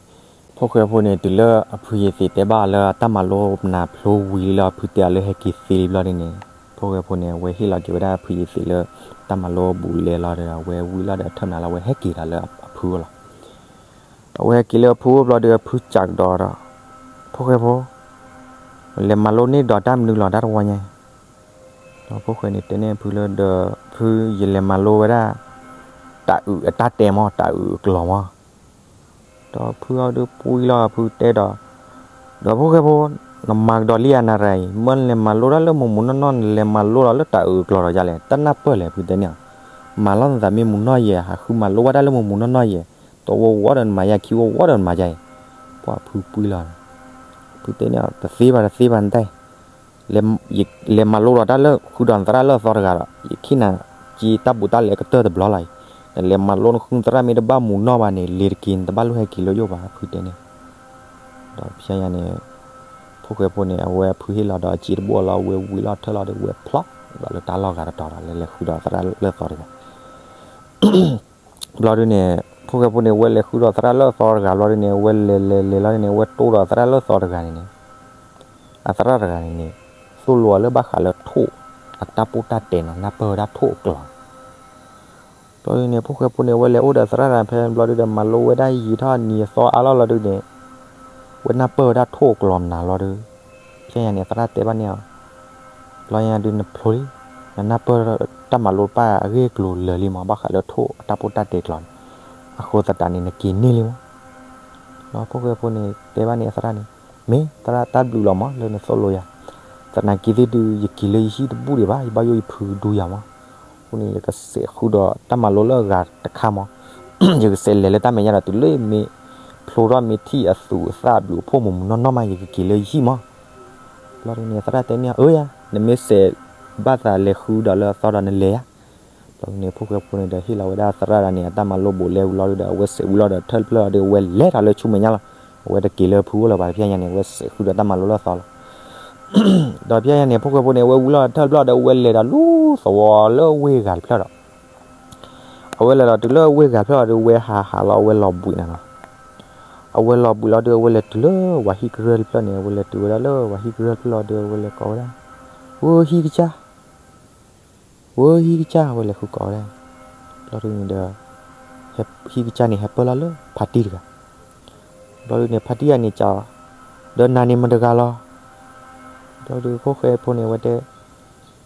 ဖိၣ်ဃဲဖိန့ၣ် တုၤလၢအဖုယ့ၤသ့းတဲဘၣ်အီၤလၢအတၢ်မၤလိနၤဖျိဝံၤလံလီၤ အဖုတဲအီၤလၢဟဲက့ၤသ့လံဘျီဒ်န့ၣ် ဖိၣ်ဃဲဖိန့ၣ် အဝဲဟ့ၣ်လီၤက့ၤဝဲဒၣ်အဖုယ့ၤသ့းလၢ တၢ်မၤလိဘူးလဲလီၤဒီး အဝဲဝံၤလီၤဒီးထၢၣ်နၤလီၤ အဝဲဟဲက့ၤဒီးလၢအဖုလီၤ အဝဲဟဲက့ၤလၢအဖုအိၣ်ဘျီဒီး အဖုစးကဒီးဒီး ဖိၣ်ဃဲဖိ လဲၤမၤလိန့ၢ်ဒီးတၢ်မနုၤလီၤတၢ်တဝီညါ ဒီးဖိၣ်ဃဲန့ၣ်တဲန့ၢ်အဖုလၢဒီး ဖုယလဲၤမၤလိဝဲဒၣ် တၤအုးအတၢ်တဲမး တၤအုးအကျိာ်မး ဒီးဖုအီၤဒုးပှံၢ်လီၤဖုတဲဒီး ဒီးဖိၣ်ဃဲဖိ နမၤကဒီးလံဧါနၤရၤအံၤ မ့ၢ်နလဲၤမၤလိတၢ်လၢမုာ်မုာ်နီၢ်နီၢ် နလဲၤမၤလိဒီးလၢတၤအုးအကျိာ်ဒီးယါလဲၣ် တၢ်နၢ်ပၢၢ်လဲၣ် ဖုတဲန့ၣ် မၤလီၤနသးမ့ၢ်မုာ်နီၢ်ယဲၢ် ဟးဃုမၤလိဘၣ်တၢ်လၢမုာ်မုာ်နီၢ်နီၢ်ယဲၢ် တဝီဝီဒီးနမၤယါ ခံဝီဝီဒီးနမၤယါအံၤ ပှၤဖုပှံၢ်လီၤ ဖုတဲန့ၣ် တသ့ဘၣ်တသ့ဘၣ် နတၢ်အံၤ လဲၤမၤလိဒီးတၢ်လၢ ဃုဒီးနသရၣ်လၢအသီတဂၤဒီး ယခံနၤ က့တၢ်ဘူးတၢ်လဲကတၢၢ်တဘျီလီၤအံၤ နလဲၤမၤလိနဃုနသရၣ်မ့ၢ်တဘၣ်မုာ်နီၢ်ဘၣ်န့ၣ် လ့ၤတက့ၤ နတဘၣ်လိၣ်ဟဲက့ၤလၢယအိၣ်ဘၣ် ဖုတဲန့ၣ် ဒီးဖဲညါန့ၣ် ဖိၣ်ဃဲဖိန့ၣ် အဝဲအဖုဟ့ၣ်လီၤဒီးအစ့တဘိလီၤ အဝဲဝံၤလီၤထၢၣ်လီၤဒီး ဝဲဖျီ ဒီးလၢတၢ်လီၢ်ဂၤတတီၤဒီး လဲၤလဲၤဃုဒီးသရၣ်လၢအသီတဂၤ ဘျီဒုန့ၣ် ဖိၣ်ဃဲဖိန့ၣ် ဝဲလဲၤဃုဒီးသရၣ်လၢအသီတဂၤဘျီဒုန့ၣ် ဝဲလဲၤလဲၤလဲၤလီၤန့ၣ် ဝဲတိၢ်ဒီးသရၣ်လၢအသီတဂၤန့ၣ်န့ၣ် အသရၣ်တဂၤန့ၣ်န့ၣ် သိၣ်လိအီၤလၢဘၣ်ဃးလၢထိၣ် အတၢ်ပိၢ်တၢ်တဲနီၤ နၢ်ပၢၢ်ဝဲဒၣ်ထိၣ်အကျိာ် ဘျီဒုန့ၣ် ဖိၣ်ဃဲဖိန့ၣ် ဝဲလဲၤအိၣ်ဒီးသရၣ်တဂၤဖဲဘျီဒုဒီး မၤလိဝဲဒၣ်ယံာ်ထီၣ်နံၤအသီအါလီၤဘျီဒုန့ၣ် ဝဲနၢ်ပၢၢ်ဝဲဒၣ်ထိၣ်အကျိာ်မနုၤလီၤဒု ဖဲညါန့ၣ် သရၣ်တဲဘၣ်န့ၢ်အီၤ ဘျီညါဒုနဖျိလံ နနၢ်ပၢၢ် တၢ်မၤလိတဖၣ်အဂ့ၢ်အကျိၤလၢာ်လံမး, ဘၣ်ဃးလၢထိၣ်အတၢ်ပိၢ်တၢ်တဲာ်ကျိၤန့ၣ်, အဃိသတးန့ၣ် နက့ၤန့ၢ်လံမး. ဒီးဖိၣ်ဃဲဖိန့ၣ် တဲဘၣ်န့ၣ်အသရၣ်န့ၣ်, မ့ၢ်သရၣ်တၢ်ဘျုးလီၤမး လၢနသိၣ်လိယၤ, သနာ်က့သ့ၣ်ဒုး ယက့ၤလၢယဟံၣ်တဘူၣ်ဒံးဘၣ်, ယဘၣ်ယိၣ်ယဖုဒူယၤမး. အဃိန့ၣ် ယကစဲးဃုာ်ဒီးတၢ်မၤလိလၢအဂၤတခါမး, ယကစဲးလဲၤလၢတၢ်မဲာ်ညါဒီး တုၤလၢယမ့ၢ်ဖျိထီၣ်မ့ၢ်ထံၣ်အသူးအသၣ်ဘျုးအဖှိၣ်မုာ်မုာ်နီၢ်နီၢ်မး ယကက့ၤလၢယဟံၣ်မး. ဘျီဒုန့ၣ် သရၣ်တဲန့ၢ်အီၤ, အၢယၤ, နမ့ၢ်စဲးဘၣ်သးလဲၤဃုဒီးလၢအသီဒီးနလဲၤယၤ. ဘျီဒုန့ၣ် ဖိၣ်ဃဲဖိန့ၣ်ဒီး ဟ့ၣ်လီၤဝဲဒၣ်သရၣ်တဂၤန့ၣ် အတၢ်မၤလိဘူးလဲဝံၤလီၤဒုဒီး အဝဲစဲးဝံၤလီၤဒီး ထၢၣ်တဖျၢၣ်လီၤဒီး အဝဲလဲၤထီၣ်လၢဆူမဲာ်ညါလီၤ. အဝဲတက့ၤလၢဖုအိၣ်လၢၤဘၣ်. တဖဲညါန့ၣ် အဝဲစဲးဃုဒီးတၢ်မၤလိလၢအသီလီၤ. ဒီးဖဲညါန့ၣ် ဖိၣ်ဃဲဖိန့ၣ် အဝဲဝံၤလီၤထၢၣ်တဖျၢၣ်ဒီး အဝဲလဲၤဒီးလူသဝီလၢဝ့ၢ်ဂၤတဖျၢၣ်ဒီး အဝဲလဲၤဒီးတုၤလၢဝ့ၢ်ဂၤတဖျၢၣ်လီၤဒီး အဝဲဟးဟးလီၤ အဝဲလီၤဘှံးနၤလီၤ. အဝဲလီၤဘှံးလီၤဒီး အဝဲလဲၤတုၤလၢပှၤဟံၣ်ကရၢၢ်တဖျၢၣ်န့ၣ်, အဝဲလဲၤတုၤဝဲဒၣ်လၢပှၤဟံၣ်ကရၢၢ်တဖျၢၣ်လီၤဒီး အဝဲလဲၤကိးဝဲဒၣ်, ဝဲဟံၣ်ကစၢ်, ဝဲဟံၣ်ကစၢ်, အဝဲလဲၤဃုကိးဝဲဒၣ်. ဘျီဒုန့ၣ်ဒီး ဟံၣ်ကစၢ်န့ၣ် ဟဲပၢၢ်လီၤလၢဖါတံၢ်တဂၤ. ဘျီဒုန့ၣ် ဖါတံၢ်တဂၤန့ၣ် ကး, ဒီးနၤန့ၣ်မတဂၤလီၤ. ဘျီဒုဖိၣ်ဃဲဖိန့ၣ် အဝဲတဲ,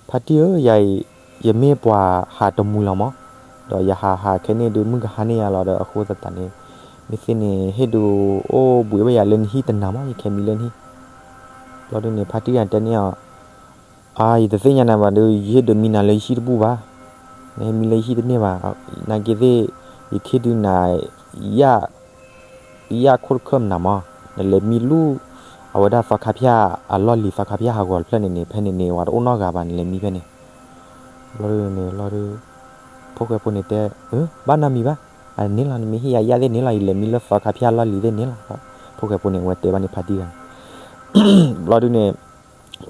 ဖါတံၢ်ဧၢ, ယၤအံၤ ယမ့ၢ်ပှၤဟးတမှံၤလီၤမး, ဒီးယဟးဟးခဲန့ၣ်ဒုး မုၢ်ကဟါန့ၢ်ယၤလီၤဒီး အဃိသတးန့ၣ် မ့ၢ်သ့န့ၣ် ဟ့ၣ်ဒုးအိၣ်ဘှံးဘၣ်ယၤလၢနဟံၣ်တနၤမး, ယကဟဲမံလၢနဟံၣ်. ဘျီဒုန့ၣ် ဖါတံၢ်တဂၤန့ၣ်တဲန့ၢ်အီၤ, အါ, ယတသ့ၣ်ညါနၤဘၣ်ဒီး ယဟ့ၣ်ဒုးမံနၤလၢယဟံၣ်တဘူၣ်ဘၣ်, နဟဲမံလၢယဟံၣ်တန့ၢ်ဘၣ်. နာ်က့သ့ၣ် ယထံၣ်ဒုးနၤ ယ ယၣ်ခိၣ်တခၢၣ်မနၤမး, နလဲၤမံလူၢ် အဝဲဒၣ်သီခါဖၠၣ်အလီၢ်လံၤ, သီခါဖၠၣ်ဟးဂီၤတဖျၢၣ်န့ၣ်န့ၣ် ဖဲန့ၣ်န့ၣ် ပှၤတအိၣ်နီတဂၤဘၣ်, နလဲၤမံဖဲန့ၣ်. ဘျီဒုန့ၣ်လီၤဒုး ဖိၣ်ဃဲဖိန့ၣ်တဲ, ဘၣ်နီတမံၤဘၣ်, အန့ၣ်လီၤ, နမ့ၢ်ဟ့ၣ်ယၤယၣ်သ့ၣ်န့ၣ်လီၤ, ယလဲၤမံလၢသီခါဖၠၣ်လီၢ်လံၤသ့ၣ်န့ၣ်လီၤ. ဖိၣ်ဃဲဖိန့ၣ် အဝဲတဲဘၣ်န့ၣ်ဖါတံၢ်တဂၤန့ၣ်. ဘျီဒုန့ၣ်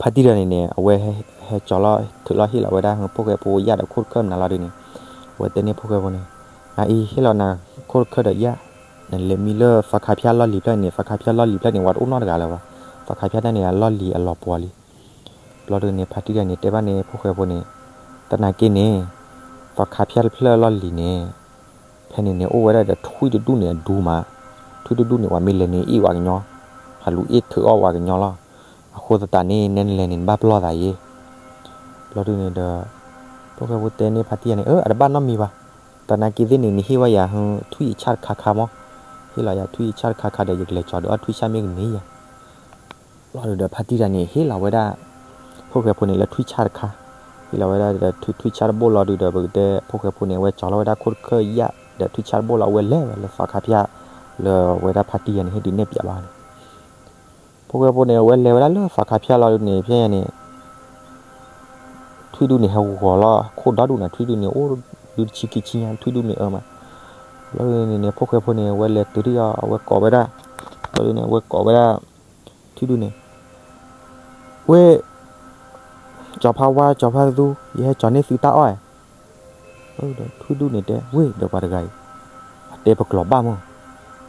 ဖါတံၢ်တဂၤန့ၣ်န့ၣ် အဝဲဟဲကၠီၤလီၤ ထုးလီၤဟ့ၣ်လီၤဝဲဒၣ် ဖိၣ်ဃဲဖိယၣ်ဒီးခိၣ်တခၢၣ်မနၤလီၤဒုန့ၣ်, အဝဲတဲန့ၢ်ဖိၣ်ဃဲဖိန့ၣ်, အအံၤ ဟ့ၣ်လီၤနၤခိၣ်တခၢၣ်ဒီးယၣ်, နလဲၤမံလၢသီခါဖၠၣ်လီၢ်လံၤဖျၢၣ်န့ၣ်, သီခါဖၠၣ်လီၢ်လံၤဖျၢၣ်န့ၣ် ပှၤတအိၣ်နီတဂၤလၢၤဘၣ်, သီခါဖၠၣ်တၢ်န့ၣ် အလီၢ်လံၤအလီၤပှီၤလံ. ဘျီဒုန့ၣ် ဖါတံၢ်တဂၤန့ၣ် တဲဘၣ်န့ၣ်ဖိၣ်ဃဲဖိန့ၣ်, သနာ်က့န့ၣ် သီခါဖၠၣ်တဖျၢၣ်လီၢ်လံၤန့ၣ် ဖဲန့ၣ်န့ၣ် အိၣ်ဝဲဒၣ်ဒီးထွံၣ်တဒူၣ်န့ၣ်အဒူမး, ထွံၣ်တဒူၣ်န့ၣ် ပှၤမ့ၢ်လဲၤန့ၣ်အ့ၣ်ဝဲကညီ, ဟးလူၤအ့ၣ်ထုးအီၣ်ဝဲကညီလီၤ. အဃိသတးန့ၣ် နဲနလဲၤန့ၣ် နဘၣ်ပလီၢ်သးယ့ၣ်. ဘျီဒုန့ၣ်ဒီး ဖိၣ်ဃဲဖိတဲန့ၢ်ဖါတံၢ်တဂၤန့ၣ်, အၢ အတဘၣ်နီတမံၤဘၣ်, သနာ်က့သ့ၣ်န့ၣ် နဟ့ၣ်ဝဲယၤ ထွံၣ်အဆၣ်တခါခါမး, ဟ့ၣ်လီၤယၤထွံၣ်အဆၣ်တခါခါဒီး ယကလဲၤကၠီၤဒီးအီၣ်ထွံၣ်ဆၣ်မ့ၢ်ကန့ၢ်ယၤ. ဘျီဒုဒီး ဖါတံၢ်တဂၤန့ၣ် ဟ့ၣ်လီၤဝဲဒၣ် ဖိၣ်ဃဲဖိန့ၣ်လၢထွံၣ်ဆၣ်တခါ, ဟ့ၣ်လီၤဝဲဒၣ်ဒီးထွံၣ်ဆၣ်တဘိလီၤဒုဒီး ပကတဲဖိၣ်ဃဲဖိန့ၣ် အဝဲကၠီၤလီၤဝဲဒၣ်ခိၣ်တခၢၣ်ယၣ်ဒီးထွံၣ်ဆၣ်တဘိလီၤ အဝဲလဲၤဝဲလၢသီခါဖၠၣ် လၢဝဲဒၣ်ဖါတံၢ်တဂၤန့ၣ် ဟ့ၣ်ဒုးနဲၣ်ပၠးဘၣ်န့ၣ်. ဖိၣ်ဃဲဖိန့ၣ် အဝဲလဲၤဝဲဒၣ်လၢသီခါဖၠၣ်လီၤဒုန့ၣ် ဖဲညါန့ၣ် ထွံၣ်ဒူၣ်န့ၣ် ဟဲဂီၤလီၤခိၣ်ဒီဒူၣ်န့ၣ်, ထွံၣ်ဒူၣ်န့ၣ် အိၣ်ဒုတဆံခံဆံညါ, ထွံၣ်ဒူၣ်န့ၣ်အၢမး. ဘျီဒုန့ၣ်န့ၣ် ဖိၣ်ဃဲဖိန့ၣ် အဝဲလဲၤတုၤဒံးအီၤ အဝဲကိးဝဲဒၣ်, ဘျီဒုန့ၣ် အဝဲကိးဝဲဒၣ် ထွံၣ်ဒူၣ်န့ၣ်, ဝ့ၢ် ကၠီၤဖါဝါ ကၠီၤဖါသူ ယဟဲကၠီၤန့ၢ်သုတၢ်အီၣ်ဧါ. ဒီးထွံၣ်ဒူၣ်န့ၣ်တဲ ဝ့ၢ်ဒီးပှၤတဂၤအံၤ အတဲပကျိာ်ဘၣ်မး.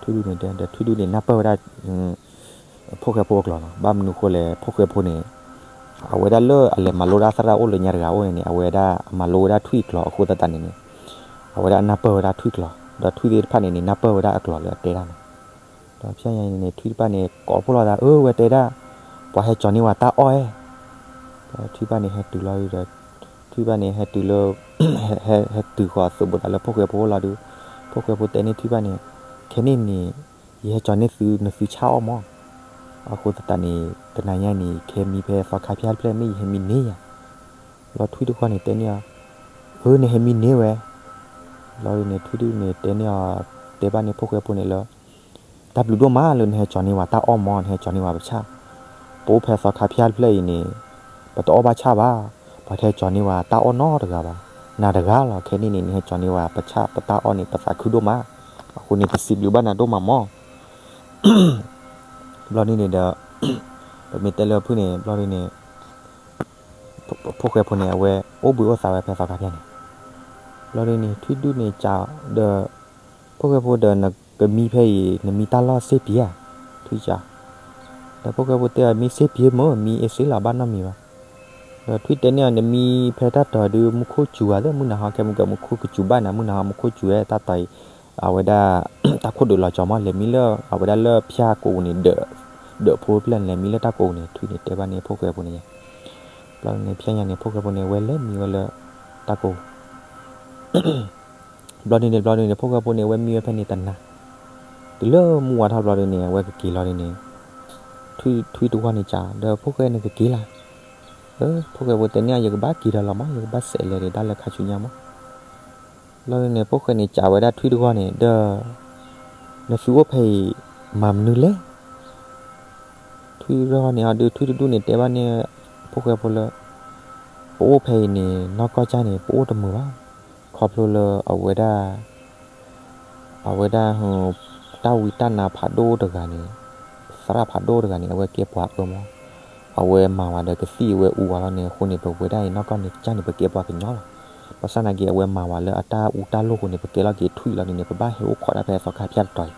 ထွံၣ်ဒူၣ်န့ၣ်တဲ ဒီးထွံၣ်ဒူၣ်န့ၣ် နၢ်ပၢၢ်ဝဲဒၣ် ဖိၣ်ဃဲဖိအကျိာ်လီၤ. ဘၣ်မနုၤဃိလဲၣ် ဖိၣ်ဃဲဖိန့ၣ် အဝဲဒၣ်လၢအလဲၤမၤလိဒၣ်သရၣ်အိၣ်လၢညါတဂၤအိၣ်န့ၣ်န့ၣ် အဝဲဒၣ်အမၤလိဝဲဒၣ်ထွံၣ်အကျိာ်အဃိသတးန့ၣ်န့ၣ် အဝဲဒၣ်နၢ်ပၢၢ်ဝဲဒၣ်ထွံၣ်ကျိာ် ဒီးထွံၣ်သ့ၣ်တဖၣ်န့ၣ်န့ၣ် နၢ်ပၢၢ်ဝဲဒၣ်အကျိာ်လၢအတဲဒၣ်န့ၣ်. ဒီးဖဲညါန့ၣ်န့ၣ် ထွံၣ်တဖၣ်န့ၣ် ကိးဖှိၣ်လီၤသး အၢ ဝဲတဲဒၣ် ပှၤဟဲကၠီၤန့ၢ်ဝဲတၢ်အီၣ်ဧါ. ဒီးထွံၣ်တဖၣ်န့ၣ်ဟဲတုၤလီၤဒီး ထွံၣ်တဖၣ်န့ၣ် ဟဲတုၤလၢ ဟဲ ဟဲတုၤဃီၤသုးဘူးသးလၢဖိၣ်ဃဲဖိအိၣ်လီၤဒုး ဖိၣ်ဃဲဖိတဲန့ၢ်ထွံၣ်တဖၣ်န့ၣ် ခဲန့ၣ်န့ၣ် ယဟဲကၠီၤန့ၢ်သု နသုဆၣ်အီၣ်မး. အဃိသတးန့ၣ် တနၤညါန့ၣ် ကဟဲမံဖဲသီခါဖၠၣ်တဖျၢၣ် မ့ၢ်ယဟဲမံန့ၢ်ယၤ. ဘျီထွံၣ်တခီန့ၣ်တဲန့ၢ်အီၤ အၢ နဟဲမံန့ၢ်ဝဲ. ဘျီဒုန့ၣ် ထွံၣ်ဒုန့ၣ်တဲန့ၢ်အီၤ တဲဘၣ်န့ၢ်ဖိၣ်ဃဲဖိန့ၣ်လၢ တၢ်ဘျုးဒိၣ်မးလၢနဟဲကၠီၤန့ၢ်ဝဲတၢ်အီၣ်မး နဟဲကၠီၤန့ၢ်ဝဲပဆၣ်. ပအိၣ်ဖဲသီခါဖၠၣ်တဖျၢၣ်အံၤန့ၣ် ပတအီၣ်ဘၣ်ဆၣ်ဘၣ်. ပှၤတဟဲကၠီၤန့ၢ်ဝဲတၢ်အီၣ်နီတဂၤဘၣ်. နၤတဂၤလီၤ ခဲန့ၣ်န့ၣ် နဟဲကၠီၤန့ၢ်ဝဲပဆၣ်ပတၢ်အီၣ်န့ၣ် ပသးခုဒိၣ်မး. အဃိန့ၣ် ပစံးဘျုးဘၣ်နၤဒိၣ်မးမး. ဘျီဒုန့ၣ်ဒီး ပမ့ၢ်တဲလၢဖုၣ်န့ၣ် ဘျီဒုန့ၣ် ဖိၣ်ဃဲဖိန့ၣ် အဝဲအိၣ်ဘှံးအိၣ်သါဝဲဖဲသီခါဖၠၣ်န့ၣ်. ဘျီဒုန့ၣ် ထွံၣ်ဒုန့ၣ်ကးဒီး ဖိၣ်ဃဲဖိဒီး နကမံဖဲအံၤ နမံတၢ်လီၢ်စ့ပံဧါ. ထွံၣ်ကး ဒီးဖိၣ်ဃဲဖိတဲအီၤ မံစ့ပံမ့ၢ် မံအ့စ့လီၤ ဘၣ်နီတမံၤဘၣ်. ဒီးထွံၣ်တဲန့ၢ်အီၤ နမံဖဲတၢ်တီၤဒုး မူခိၣ်စူၤဧါ မုၢ်နၤဟီ ခဲမုၢ်ကမူခိၣ်ကစူၤဘၣ်နၤ မုၢ်နၤဟီ မူခိၣ်စူၤဝဲ တၢ်တီၤအံၤ အဝဲဒၣ် တၢ်ခိၣ်ဒုးလီၤကၠီမး လဲၤမံလၢ အဝဲဒၣ်လၢဖၠၣ်ကိးပူၤန့ၣ် ဒၢးဖိတဖျၢၣ်န့ၣ် လဲၤမံလၢတၢ်ကိးပူၤန့ၣ် ထွံၣ်န့ၣ်တဲဘၣ်န့ၣ် ဖိၣ်ဃဲဖိန့ၣ်. ဘျီန့ၣ် ဖဲညါန့ၣ် ဖိၣ်ဃဲဖိန့ၣ် အဝဲလဲၤမံဝဲလၢ တၢ်ကိၢ် ဘျီဒုန့ၣ် ဘျီဒုန့ၣ် ဖိၣ်ဃဲဖိန့ၣ် အဝဲမံဝဲဖဲန့ၣ်တနၤ, တုၤလၢမုၢ်ဝါထီၣ်ဘျီဒုန့ၣ် အဝဲကက့ၤလီၤဒုန့ၣ်, ထွံၣ် ထွံၣ်တဂီၢ်န့ၣ်စံး ဒီးဖိၣ်ဃဲန့ၣ်ကက့ၤလီၤ, အၢ ဖိၣ်ဃဲဖိတဲန့ၢ် ယကဘၣ်က့ၤဒီးလီၤမး ယကဘၣ်စဲးလဲၤဒံးတၢ်လၢခါဆူညါမး, ဘျီဒုန့ၣ် ဖိၣ်ဃဲန့ၣ်စံးဝဲဒၣ်ထွံၣ်တဂီၢ်န့ၣ် ဒီး နသုအိၣ်ဖဲအံၤ မၤမနုၤလဲၣ် ထွံၣ်တဂီၢ်န့ၣ် အဒုးထွံၣ်တဒူၣ်န့ၣ် တဲဘၣ်န့ၣ် ဖိၣ်ဃဲဖိလၢ ပအိၣ်ဖဲအံၤန့ၣ် နီၢ်ကီၢ်ကၢ်န့ၣ် ပအိၣ်တမုာ်ဘၣ်, ခီဖျိလၢအဝဲဒၣ် အဝဲဒၣ် တၢ်ဝံတၢ်နါဖးဒိၣ်တဂၤန့ၣ်, သရၣ်ဖးဒိၣ်တဂၤန့ၣ် အဝဲကဲပှၤအၢမး, အဝဲမၤဝဲဒီးကသံၣ်အဝဲအူဝဲလီၤန့ၣ် အဃိန့ၣ် ပဝဲဒၣ်အံၤနီၢ်ကီၢ်န့ၣ်ကၢ်န့ၣ် ပကဲပှၤကညီလီၤ, ဘၣ်ဆၣ်သနာ်က့ အဝဲမၤဝဲလၢအတၢ်အူတၢ်လိၢ်အဃိန့ၣ် ပကဲလီၤက့ၤထွံၣ်လီၤဒုန့ၣ် ပဘၣ်ဟဲအိၣ်ခိးဒၣ်ဖဲသီခါဖၠၣ်တတီၤအံၤ,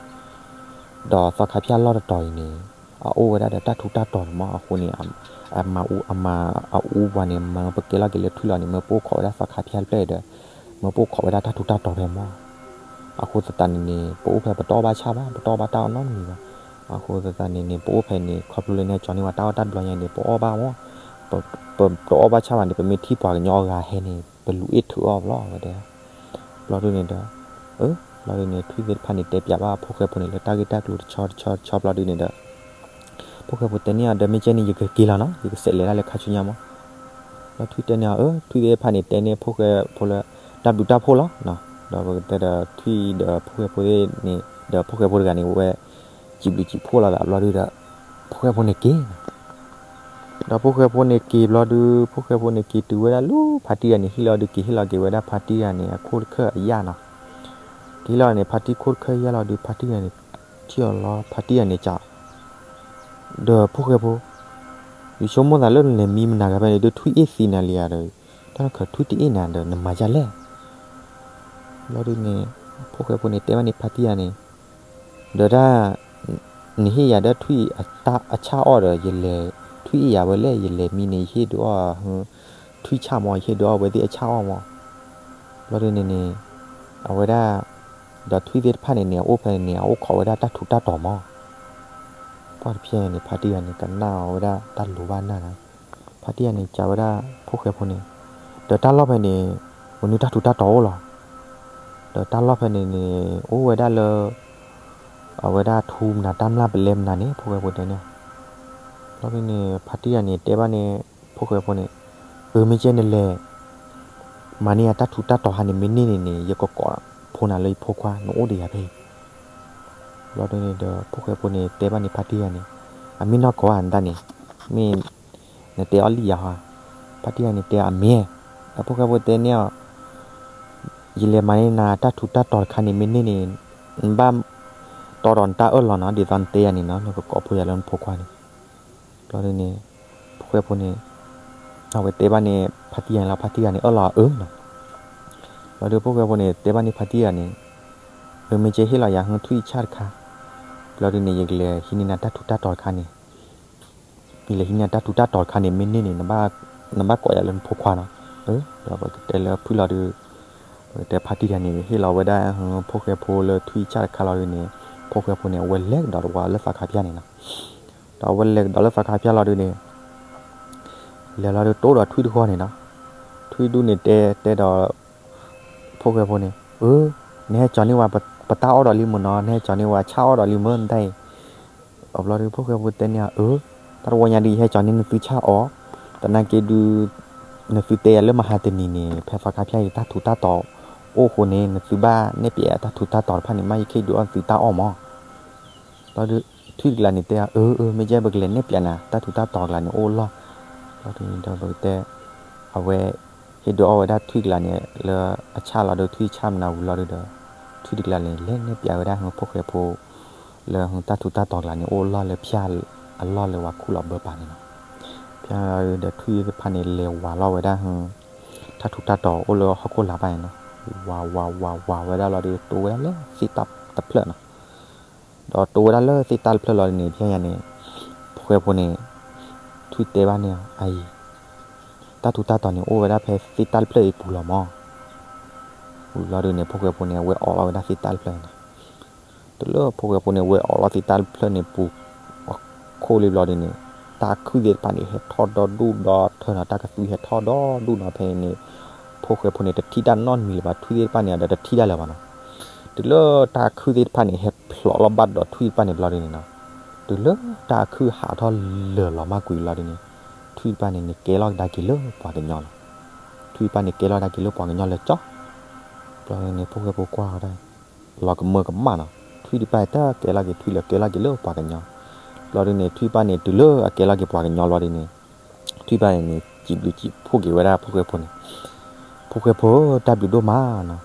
ဒီးသီခါဖၠၣ်လီၢ်တတီၤအံၤန့ၣ် အအိၣ်ဝဲဒၣ်ဒီးတၢ်ထူးတၢ်တီၤန့ၣ်မး အဃိန့ၣ် အမၤအူ အမၤအအူပှၤန့ၣ် မ့ၢ်ပကဲလီၤက့ၤလၢထွံၣ်လီၤန့ၣ် မ့ၢ်ပအိၣ်ခိးဝဲဒၣ်သီခါဖၠၣ်တဖျၢၣ်ဒီး မ့ၢ်ပအိၣ်ခိးဝဲဒၣ်တၢ်ထူးတၢ်တီၤဖဲမး, အဃိသတးန့ၣ်န့ၣ် ပအိၣ်ဖဲပတအီၣ်ဘၣ်ဆၣ်ဘၣ် ပတအီၣ်ဘၣ်တၢ်အီၣ်နီတမံၤဘၣ်, အဃိသတးန့ၣ်န့ၣ် ပအိၣ်ဖဲန့ၣ် ခီဖျိလၢနဟဲကၠီန့ၢ်ဝဲတၢ်အီၣ်တၢ်ဘျီညါန့ၣ် ပအီၣ်ဘၣ်မး, ပတအီၣ်ဘၣ်ဆၣ်ဘၣ်န့ၣ် ပမ့ၢ်ထံၣ်ပှၤကညီအဂၤဟဲန့ၣ် ပလူၤအ့ၣ်ထုးအီၣ်ဘျီဝဲဒၣ် ဘျီဒုန့ၣ်ဒီး အၢ ဘျီဒုန့ၣ် ထွံၣ်သ့ၣ်တဖၣ်န့ၣ် တဲပျးဘၣ်ဖိၣ်ဃဲဖိန့ၣ် လၢတၢ်ဂ့ၢ်တၢ်ကျိၤတဆီတဆီတဆီဘျီဒုန့ၣ်ဒီး ဖိၣ်ဃဲဖိတဲန့ၢ်အီၤဒီး မ့ၢ်ကဲန့ၣ် ယကက့ၤလီၤနီၤ ယကစဲးလဲၤဒၣ်လၢခါဆူညါမး, ဘျီထွံၣ်တဲန့ၢ်အီၤ အၢ ထွံၣ်သ့ၣ်တဖၣ်န့ၣ် တဲန့ၢ်ဖိၣ်ဃဲဖိလၢ တၢ်ဘျုးတၢ်ဖှိၣ်လီၤ, ဒီးပကတဲဒီးထွံၣ်ဒီးဖိၣ်ဃဲဖိသ့ၣ်န့ၣ် ဒီးဖိၣ်ဃဲဖိတဂၤန့ၣ် ဝဲ စံးဘျုးစံးဖှိၣ်လီၤဒီး ဘျီဒုဒီး ဖိၣ်ဃဲဖိန့ၣ်က့ၤ ဒီးဖိၣ်ဃဲဖိန့ၣ်က့ၤဘျီဒု ဖိၣ်ဃဲဖိန့ၣ်က့ၤတုၤဝဲဒၣ်လၢဖါတံၢ်ဂၤန့ၣ် ဟ့ၣ်လီၤဒုးက့ၤဟ့ၣ်လီၤက့ၤဝဲဒၣ်ဖါတံၢ်ဂၤန့ၣ် အခိၣ်တခၢၣ်အယၣ်နီၤ, က့ၤဟ့ၣ်လီၤန့ၣ်ဖါတံၢ်ခိၣ်တခၢၣ်ယၣ်လီၤဒုး ဖါတံၢ်ဂၤန့ၣ် ထံၣ်အီၤလီၤ ဖါတံၢ်ဂၤန့ၣ်ကး ဒီးဖိၣ်ဃဲဖိ ယဆိကမိၣ်သးလၢနလဲၤမံမနၤဂၤဖဲန့ၣ် ဒုးထွံၣ်အ့ၣ်သံနၤလံဧါဒီး တၢ်နခၢးထွံၣ်တအ့ၣ်နၤဒီး နမၤဒ်လဲၣ် ဘျီဒုန့ၣ် ဖိၣ်ဃဲဖိန့ၣ် တဲဘၣ်န့ၣ်ဖါတံၢ်ဂၤန့ၣ် ဒီးတၢ် နဟ့ၣ်ယၤဒီးထွံၣ်အဆၣ်အီၣ်ဒီး ယလဲၤထွံၣ်အ့ၣ်ယၤဝဲလဲၣ် ယလဲၤမံန့ၣ် ယဟ့ၣ်ဒုးအီၣ် ထွံၣ်ဆၣ်မး ယဟ့ၣ်ဒုးအီၣ်ဝဲသ့ၣ်အဆၣ်အီၣ်မး, ဘျီဒုန့ၣ်န့ၣ် အဝဲဒၣ် ဒီးထွံၣ်သ့ၣ်တဖၣ်န့ၣ်န့ၣ် အအိၣ်ဖဲန့ၣ် အအိၣ်ခိးဝဲဒၣ်တၢ်ထူးတၢ်တီၤမး ပှၢ်တဖျဲၣ်န့ၣ် ဖါတံၢ်ဂၤန့ၣ် ကနၣ်အီၤဝဲဒၣ်တၢ်လိၤဘၣ်နၢ်န့ၣ်, ဖါတံၢ်ဂၤန့ၣ် ကးဝဲဒၣ်ဖိၣ်ဃဲဖိန့ၣ်, ဒီးတၢ်လီၢ်ဖဲန့ၣ် ပနုၤတၢ်ထူးတၢ်တီၤအိၣ်လီၤ, ဒီးတၢ်လီၢ်ဖဲန့ၣ်န့ၣ် အိၣ်ဝဲဒၣ်လၢ အဝဲဒၣ်ထူမနၤတၢ်မျၢ်ပလဲမနၤန့ၣ် ဖိၣ်ဃဲဖိတဲန့ၣ်, ဘျီဒုန့ၣ် ဖါတံၢ်ဂၤန့ၣ် တဲဘၣ်န့ၣ် ဖိၣ်ဃဲဖိန့ၣ်, အၢ မ့ၢ်ကဲနလဲၤ မၤန့ၢ်ယၤတၢ်ထူးတၢ်တီၤဟါန့ၣ် မ့ၢ်န့ၢ်န့ၣ်န့ၣ် ယကကိးဖိနၤလၢယဖိခွါ နအိၣ်ဒီးယၤဖဲအံၤ, ဘျီဒုန့ၣ်ဒီး ဖိၣ်ဃဲဖိန့ၣ် တဲဘၣ်န့ၣ်ဖါတံၢ်ဂၤန့ၣ်, အမ့ၢ်နီၢ်ကီၢ်ဧါနတၢ်န့ၣ်, မ့ၢ် နတဲအီၤလံယၤဟါ, ဖါတံၢ်ဂၤန့ၣ်တဲအီၤအမ့ၢ်, ဒီးဖိၣ်ဃဲဖိတဲန့ၢ်အီၤ, ယလဲၤမၤန့ၢ်နၤတၢ်ထူးတၢ်တီၤတခါန့ၣ် မ့ၢ်န့ၢ်န့ၣ် နဘၣ်တီဒီးနတၢ်အၢၣ်လီၤနီၤ ဒ်သိးနတဲယၤန့ၣ်နီၤ နကကိးဖိယၤလၢနဖိခွါန့ၣ်, ဘျီဒုန့ၣ် ဖိၣ်ဃဲဖိန့ၣ် အဝဲတဲဘၣ်န့ၣ် ဖါတံၢ်ဂၤန့ၣ်လီၤ ဖါတံၢ်ဂၤန့ၣ် အၢၣ်လီၤအအၢနီၤ, ဘျီဒုဖိၣ်ဃဲဖိန့ၣ် တဲဘၣ်န့ၣ်ဖါတံၢ်ဂၤန့ၣ်, အၢ မ့ၢ်ကဲဟ့ၣ်လီၤယၤဟၢထွံၣ်ဆၣ်တခါ, ဘျီဒုန့ၣ် ယကလဲၤဟံးန့ၢ်နၤတၢ်ထူးတၢ်တီၤတခါန့ၣ် ယလဲၤဟံးန့ၢ်တၢ်ထူးတၢ်တီၤတခါန့ၣ် မ့ၢ်န့ၢ်န့ၣ် နဘၣ်ကိးယၤလၢနဖိခွါနီၤ, ဒီးပကတဲလၢဖုၣ်လီၤဒုး, ပကတဲဖါတံၢ်ဂၤန့ၣ် ဟ့ၣ်လီၤဝဲဒၣ် ဖိၣ်ဃဲဖိလၢထွံၣ်ဆၣ်တခါလီၤဒုးန့ၣ်, ဖိၣ်ဃဲဖိန့ၣ် အဝဲလဲၤကဒီးတဝီလၢသီခါဖၠၣ်န့ၣ်နီၤ, ဒီးအဝဲလဲၤကဒီးလၢသီခါဖၠၣ်လီၤဒုးန့ၣ် လဲၤလီၤဒုးတိၢ်ဒီးထွံၣ်တဂီၢ်န့ၣ်နီၤ, ထွံၣ်ဒူၣ်န့ၣ်တဲတဲဒီး ဖိၣ်ဃဲဖိန့ၣ်, အၢ, နဟဲကၠီန့ၢ်ဝဲ ပတၢ်အီၣ်ဒီးလံမ့ၢ်နီၤ, နဟဲကၠီန့ၢ်ဝဲဆၣ်အီၣ်ဒီးလံမ့ၢ်နတၢ်အံၤ, အဘျီဒုးဖိၣ်ဃဲဖိတဲန့ၢ်အီၤ, အၢ, တၢ်တဝီညါဒုး ယဟဲကၠီန့ၢ်နသုဆၣ်အီၣ်, သနာ်က့ဒုး နသုတဲယၤလၢမဟါတနံၤန့ၣ် ဖဲသီခါဖၠၣ်အံၤ တၢ်ထူးတၢ်တီၤအိၣ်အဃိန့ၣ် နသုဘၣ်နဲၣ်ပျဲတၢ်ထူးတၢ်တီၤတဖၣ်န့ၣ် မ့ၢ်ယကဟ့ၣ်ဒုးအီၣ်နသုတၢ်အီၣ်မး ဘျီဒုး ထွံၣ်တကျါန့ၣ်တဲအီၤ, အၢ အၢ မ့ၢ်ကဲ ပကလဲၤနဲၣ်ပျဲနၤ တၢ်ထူးတၢ်တီၤတကျါန့ၣ်အိၣ်လီၢ်, ဘျီဒုးဒီးပကတဲ အဝဲ ဟ့ၣ်ဒုးအီၣ်ဝဲဒၣ်ထွံၣ်တကျါန့ၣ် လၢအဆၣ်လီၤဒုး ထွံၣ်ဆၣ်မနၤဝံၤလီၤဒုးဒီး ထွံၣ်တကျါန့ၣ် လဲၤနဲၣ်ပျဲဝဲဒၣ်ဟၢဖိၣ်ဃဲဖိ လၢဟၢတၢ်ထူးတၢ်တီၤတကျါန့ၣ် အိၣ်လီၢ်လၢဖၠၣ်အလီၢ်လၢဝၤခူၣ်လီၤဘၢပာ်န့ၣ်လီၤ. ဖဲဒီးထွံၣ်သ့ၣ်တဖၣ်န့ၣ် လဲၤဝၤလီၤဝဲဒၣ်ဟၢ တၢ်ထူးတၢ်တီၤအိၣ်လၢဟီၣ်ခိၣ်လာ်ဘၣ်န့ၣ်လီၤ. ဝၤ ဝၤ ဝၤ ဝၤဝဲဒၣ်လီၤဒုး တိဝဲဒၣ်လၢသ့ၣ်တၢ်တဖျၢၣ်နီၤ. ဒီးတိဝဲဒၣ်လၢသ့ၣ်တၢ်တဖျၢၣ်လီၤဒုးန့ၣ် ဖဲညါန့ၣ် ဖိၣ်ဃဲဖိန့ၣ် ထွံၣ်တဲဘၣ်န့ၣ် အအံၤ တၢ်ထူးတၢ်တီၤန့ၣ် အိၣ်ဝဲဒၣ်ဖဲသ့ၣ်တၢ်တဖျၢၣ်အံၤပူၤလီၤမး. ဝံၤလီၤဒုးန့ၣ် ဖိၣ်ဃဲဖိန့ၣ် အဝဲအိးလီၤဝဲဒၣ်သ့ၣ်တၢ်တဖျၢၣ်န့ၣ်လီၤ. တုၤလၢဖိၣ်ဃဲဖိန့ၣ် အဝဲအိးလီၤသ့ၣ်တၢ်တဖျၢၣ်န့ၣ်ပူၤ အခိၣ်လံဘျီဒုးန့ၣ် တၢ်ခုၣ်သ့ၣ်တဖၣ်န့ၣ် ဟဲထီၣ်ဒီဒူၣ်ဒီထၢနီၤ တၢ်ကသွံဟဲထီၣ်ဒီဒူၣ်နီၤ ဖဲန့ၣ် ဖိၣ်ဃဲဖိန့ၣ် တထံၣ်တၢ်နီတမံၤလၢၤဘၣ်, ထွံၣ်သ့ၣ်တဖၣ်န့ၣ်ဒီးတထံၣ်တၢ်လၢၤဘၣ်နီၤ. တုၤလၢတၢ်ခုၣ်သ့ၣ်တဖၣ်န့ၣ် ဟဲဖျိးလီၤဘၣ်ဒီးထွံၣ်တဖၣ်န့ၣ်ဘျီဒုန့ၣ်နီၤ, တုၤလၢတၢ်ခုၣ်ဟးထီၣ်လၢာ်လီၤမၢ်ကွံာ်ဘျီဒုန့ၣ်, ထွံၣ်တဖၣ်န့ၣ်န့ၣ် ကဲလီၤကဒါက့ၤလၢပှၤကညီလီၤ. ထွံၣ်တဖၣ်န့ၣ် ကဲလီၤကဒါက့ၤလၢပှၤကညီလၢကၠီ ဘျီဒုန့ၣ် ဖိၣ်ဃဲဖိကွၢ်ဝဲဒၣ် လီၤကမၢကမၣ်နီၤ, ထွံၣ်တဖၣ်တၢ်ကဲလီၤက့ၤထွံၣ်လၢာ် ကဲလီၤက့ၤလၢပှၤကညီ. ဘျီဒုန့ၣ် ထွံၣ်တဖၣ်န့ၣ် တုၤလၢအကဲလီၤက့ၤပှၤကညီဘျီဒုန့ၣ်, ထွံၣ်တဖၣ်န့ၣ်န့ၣ် စံးဘျုးစံးဖှိၣ်က့ၤဝဲဒၣ်ဖိၣ်ဃဲဖိန့ၣ်, ဖိၣ်ဃဲဖိ တၢ်ဘျုးဒိၣ်မးနီၤ,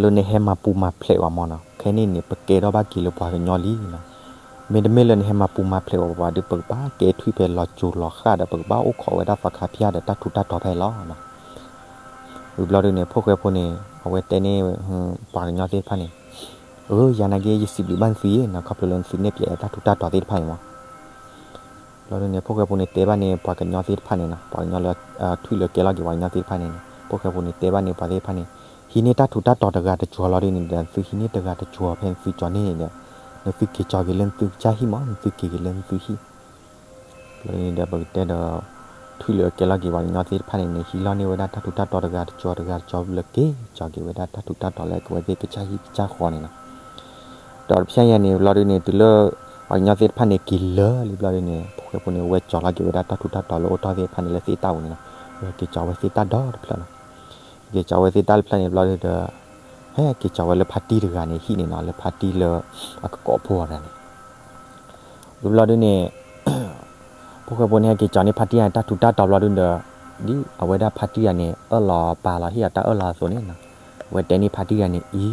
လၢနဟဲမၤပူၤမၤဖျဲးဝဲမၢ်နီၤ, ခဲန့ၣ်န့ၣ် ပကဲထီၣ်ဘၣ်က့ၤလၢပှၤကညီလံနီၤ. မ့တမ့ၢ်လၢနဟဲမၤပူၤမၤဖျဲးဝဲပှၤဒီး ပကဘၣ်ကဲထွံၣ်ဖဲလီၤစိၤလီၤဃၣ်ဒီး ပကဘၣ်အိၣ်ခိးဝဲဒၣ်သီခါဖၠၣ်ဒီးတၢ်ထူးတၢ်တီၤဖဲအံၤလီၤ. ဝံၤဘျီဒုန့ၣ် ဖိၣ်ဃဲဖိန့ၣ် အဝဲတဲန့ၢ် ပှၤကညီသ့ၣ်တဖၣ်န့ၣ်, အၢ ယၤနာ်က့ ယစံးဘျုးဘၣ်နသုနီၤ, ခီဖျိလၢနသုနဲၣ်ပၠးတၢ်ထူးတၢ်တီၤသ့ၣ်တဖၣ်အံၤမၢ်. ဘျီဒုန့ၣ် ဖိၣ်ဃဲဖိန့ၣ် တဲဘၣ်န့ၣ် ပှၤကညီသ့ၣ်တဖၣ်န့ၣ်နီၤ, ပှၤကညီလၢ ထွံၣ်လၢာ်ကဲလီၤက့ၤပှၤကညီသ့ၣ်တဖၣ်န့ၣ်န့ၣ် ဖိၣ်ဃဲဖိန့ၣ် တဲဘၣ်န့ၣ်ပှၤသ့ၣ်တဖၣ်န့ၣ်, ဟံးန့ၢ်တၢ်ထူးတၢ်တီၤတဂၤတကၠီၤလီၤဒုန့ၣ်ဒီး နသုဟံးန့ၢ်တဂၤတကၠီၤဖဲနသုကၠီၤန့ၣ်ဒီး နသုက့ၤကၠီၤက့ၤလၢနသုကစၢ်ဟံၣ်မၢ်, နသုက့ၤက့ၤလၢနသုဟံၣ်. ဘျီဒုန့ၣ်ဒီး ပကတဲဒီး ထွံၣ်လၢာ်ကဲလီၤက့ၤပှၤကညီသ့ၣ်တဖၣ်န့ၣ်န့ၣ် ဟံးလီၤန့ၢ်ဝဲဒၣ်တၢ်ထူးတၢ်တီၤတဂၤတကၠီၤတဂၤတကၠီၤလၢက့ၤကၠီၤက့ၤဝဲဒၣ်တၢ်ထူးတၢ်တီၤလၢကဝဲသ့ၣ်ကစၢ်ဟံၣ်ကစၢ်ဃီန့ၣ်နီၤ. ဒီးတဖဲညါန့ၣ် ဘျီဒုန့ၣ် တုၤလၢ ပှၤကညီသ့ၣ်တဖၣ်န့ၣ် က့ၤလၢာ်လံဘျီဒုန့ၣ် ဖိၣ်ဃဲဖိန့ၣ် ဝဲကၠီၤလီၤက့ၤဝဲဒၣ်တၢ်ထူးတၢ်တီၤလၢအိၣ်တ့ၢ်သ့ၣ်တဖၣ်န့ၣ် လၢသ့ၣ်တၢ်ပူၤန့ၣ်နီၤ, ဝဲက့ၤကၠီၤဝဲသ့ၣ်တၢ်ဒီတဖျၢၣ်နီၤ. က့ၤကၠီၤဝဲသ့ၣ်တၢ်တဖျၢၣ်န့ၣ်ဘျီဒုဒီး ဟဲက့ၤကၠီၤဝဲလၢဖါတံၢ်တဂၤန့ၣ် ဟံၣ်န့ၣ်နီၤ, လၢဖါတံၢ်လၢအကကိးဖိအဂၤန့ၣ် ဝံၤဘျီဒုန့ၣ် ဖိၣ်ဃဲဖိန့ၣ် ဟဲက့ၤကၠီၤန့ၢ်ဖါတံၢ်တၢ်ထူးတၢ်တီၤဘျီဒုဒီး ဒ်အဝဲဒၣ်ဖါတံၢ်တဂၤန့ၣ် အၢၣ်လီၤပာ်လီၤဟ့ၣ်အီၤတၢ်အၢၣ်လီၤအသိးန့ၣ်နီၤ, အဝဲတဲန့ၢ်ဖါတံၢ်တဂၤန့ၣ်အံၤ,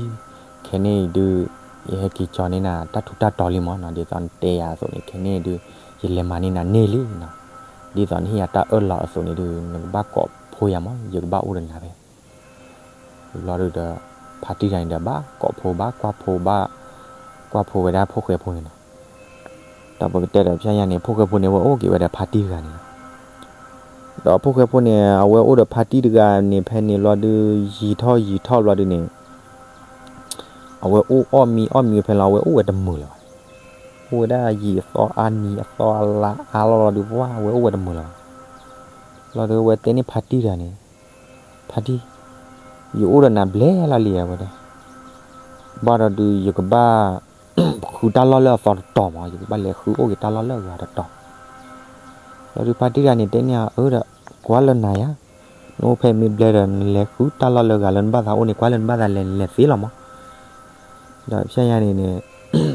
ခဲန့ၣ်အံၤဒု ယဟဲက့ၤကၠီၤန့ၢ်နၤတၢ်ထူးတၢ်တီၤလံမၢ်နီၤ, ဒ်သိးနတဲယၤအသိးန့ၣ် ခဲန့ၣ်အံၤဒု ယလဲၤမၤန့ၢ်နၤန့ၢ်လံနီၤ, ဒ်သိးနဟ့ၣ်ယၤတၢ်အၢၣ်လီၤအသိးန့ၣ်ဒု နကဘၣ်ကိးဖိယၤမၢ်, ယကဘၣ်အိၣ်ဒီးနၤဖဲ ဘျီဒုဒီး ဖါတံၢ်တဂၤန့ၣ်ဒီး ဘၣ်ကိးဖိ ဘၣ်ကွၢ်ဖိ ဘၣ်ကွၢ်ဖိဝဲဒၣ်ဖိၣ်ဃဲဖိန့ၣ်နီၤ. ဒီးပကတဲဒီးဖဲညါန့ၣ် ဖိၣ်ဃဲဖိန့ၣ် ဝဲအိၣ်က့ၤဝဲဒီးဖါတံၢ်တဂၤန့ၣ်လီၤ. ဒီးဖိၣ်ဃဲဖိန့ၣ် အဝဲအိၣ်ဒီးဖါတံၢ်တဂၤန့ၣ် ဖဲန့ၣ်ဘျီဒု ယံာ်ထီၣ်ယံာ်ထီၣ်ဘျီဒုန့ၣ် အဝဲအိၣ်အီၣ်မံအီၣ်မံဝဲဖဲန့ၣ်လီၤ အဝဲအိၣ်ဝဲတမုာ်လၢၤဘၣ်. အိၣ်ဝဲဒၣ်ယံာ်အသီအါနံၤအသီအလါအါလီၢ်လီၤဒု ပှၢ် အဝဲအိၣ်ဝဲတမုာ်လၢၤဘၣ်. ဘျီဒု အဝဲတဲန့ၢ်ဖါတံၢ်တဂၤန့ၣ် ဖါတံၢ်, ယအိၣ်ဒီးနၤဘျဲၣ်လီၤလံ အဝဲဒၣ်, ဘၣ်ဒီးဒုး ယကဘၣ် ဃုတၢ်လီၢ်လၢအသီတတီၤမး, ယကဘၣ်လဲၤဃုအိၣ်က့ၤတၢ်လီၢ်လၢအဂၤတတီၤ. ဘျီဒုးဖါတံၢ်တဂၤန့ၣ် တဲန့ၢ်အီၤ အၢ ဒီး ကွၢ်လၢနၤယါ, နအိၣ်ဖဲမ့ၢ်ဘျဲၣ်ဒီး နလဲၤဃုတၢ်လီၢ်လၢအဂၤလၢနဘၣ်သးအိၣ်န့ၣ် ကွၢ်လၢနဘၣ်သးလဲၤ နလဲၤသ့လီၤမး. ဒီးဖဲညါန့ၣ်န့ၣ်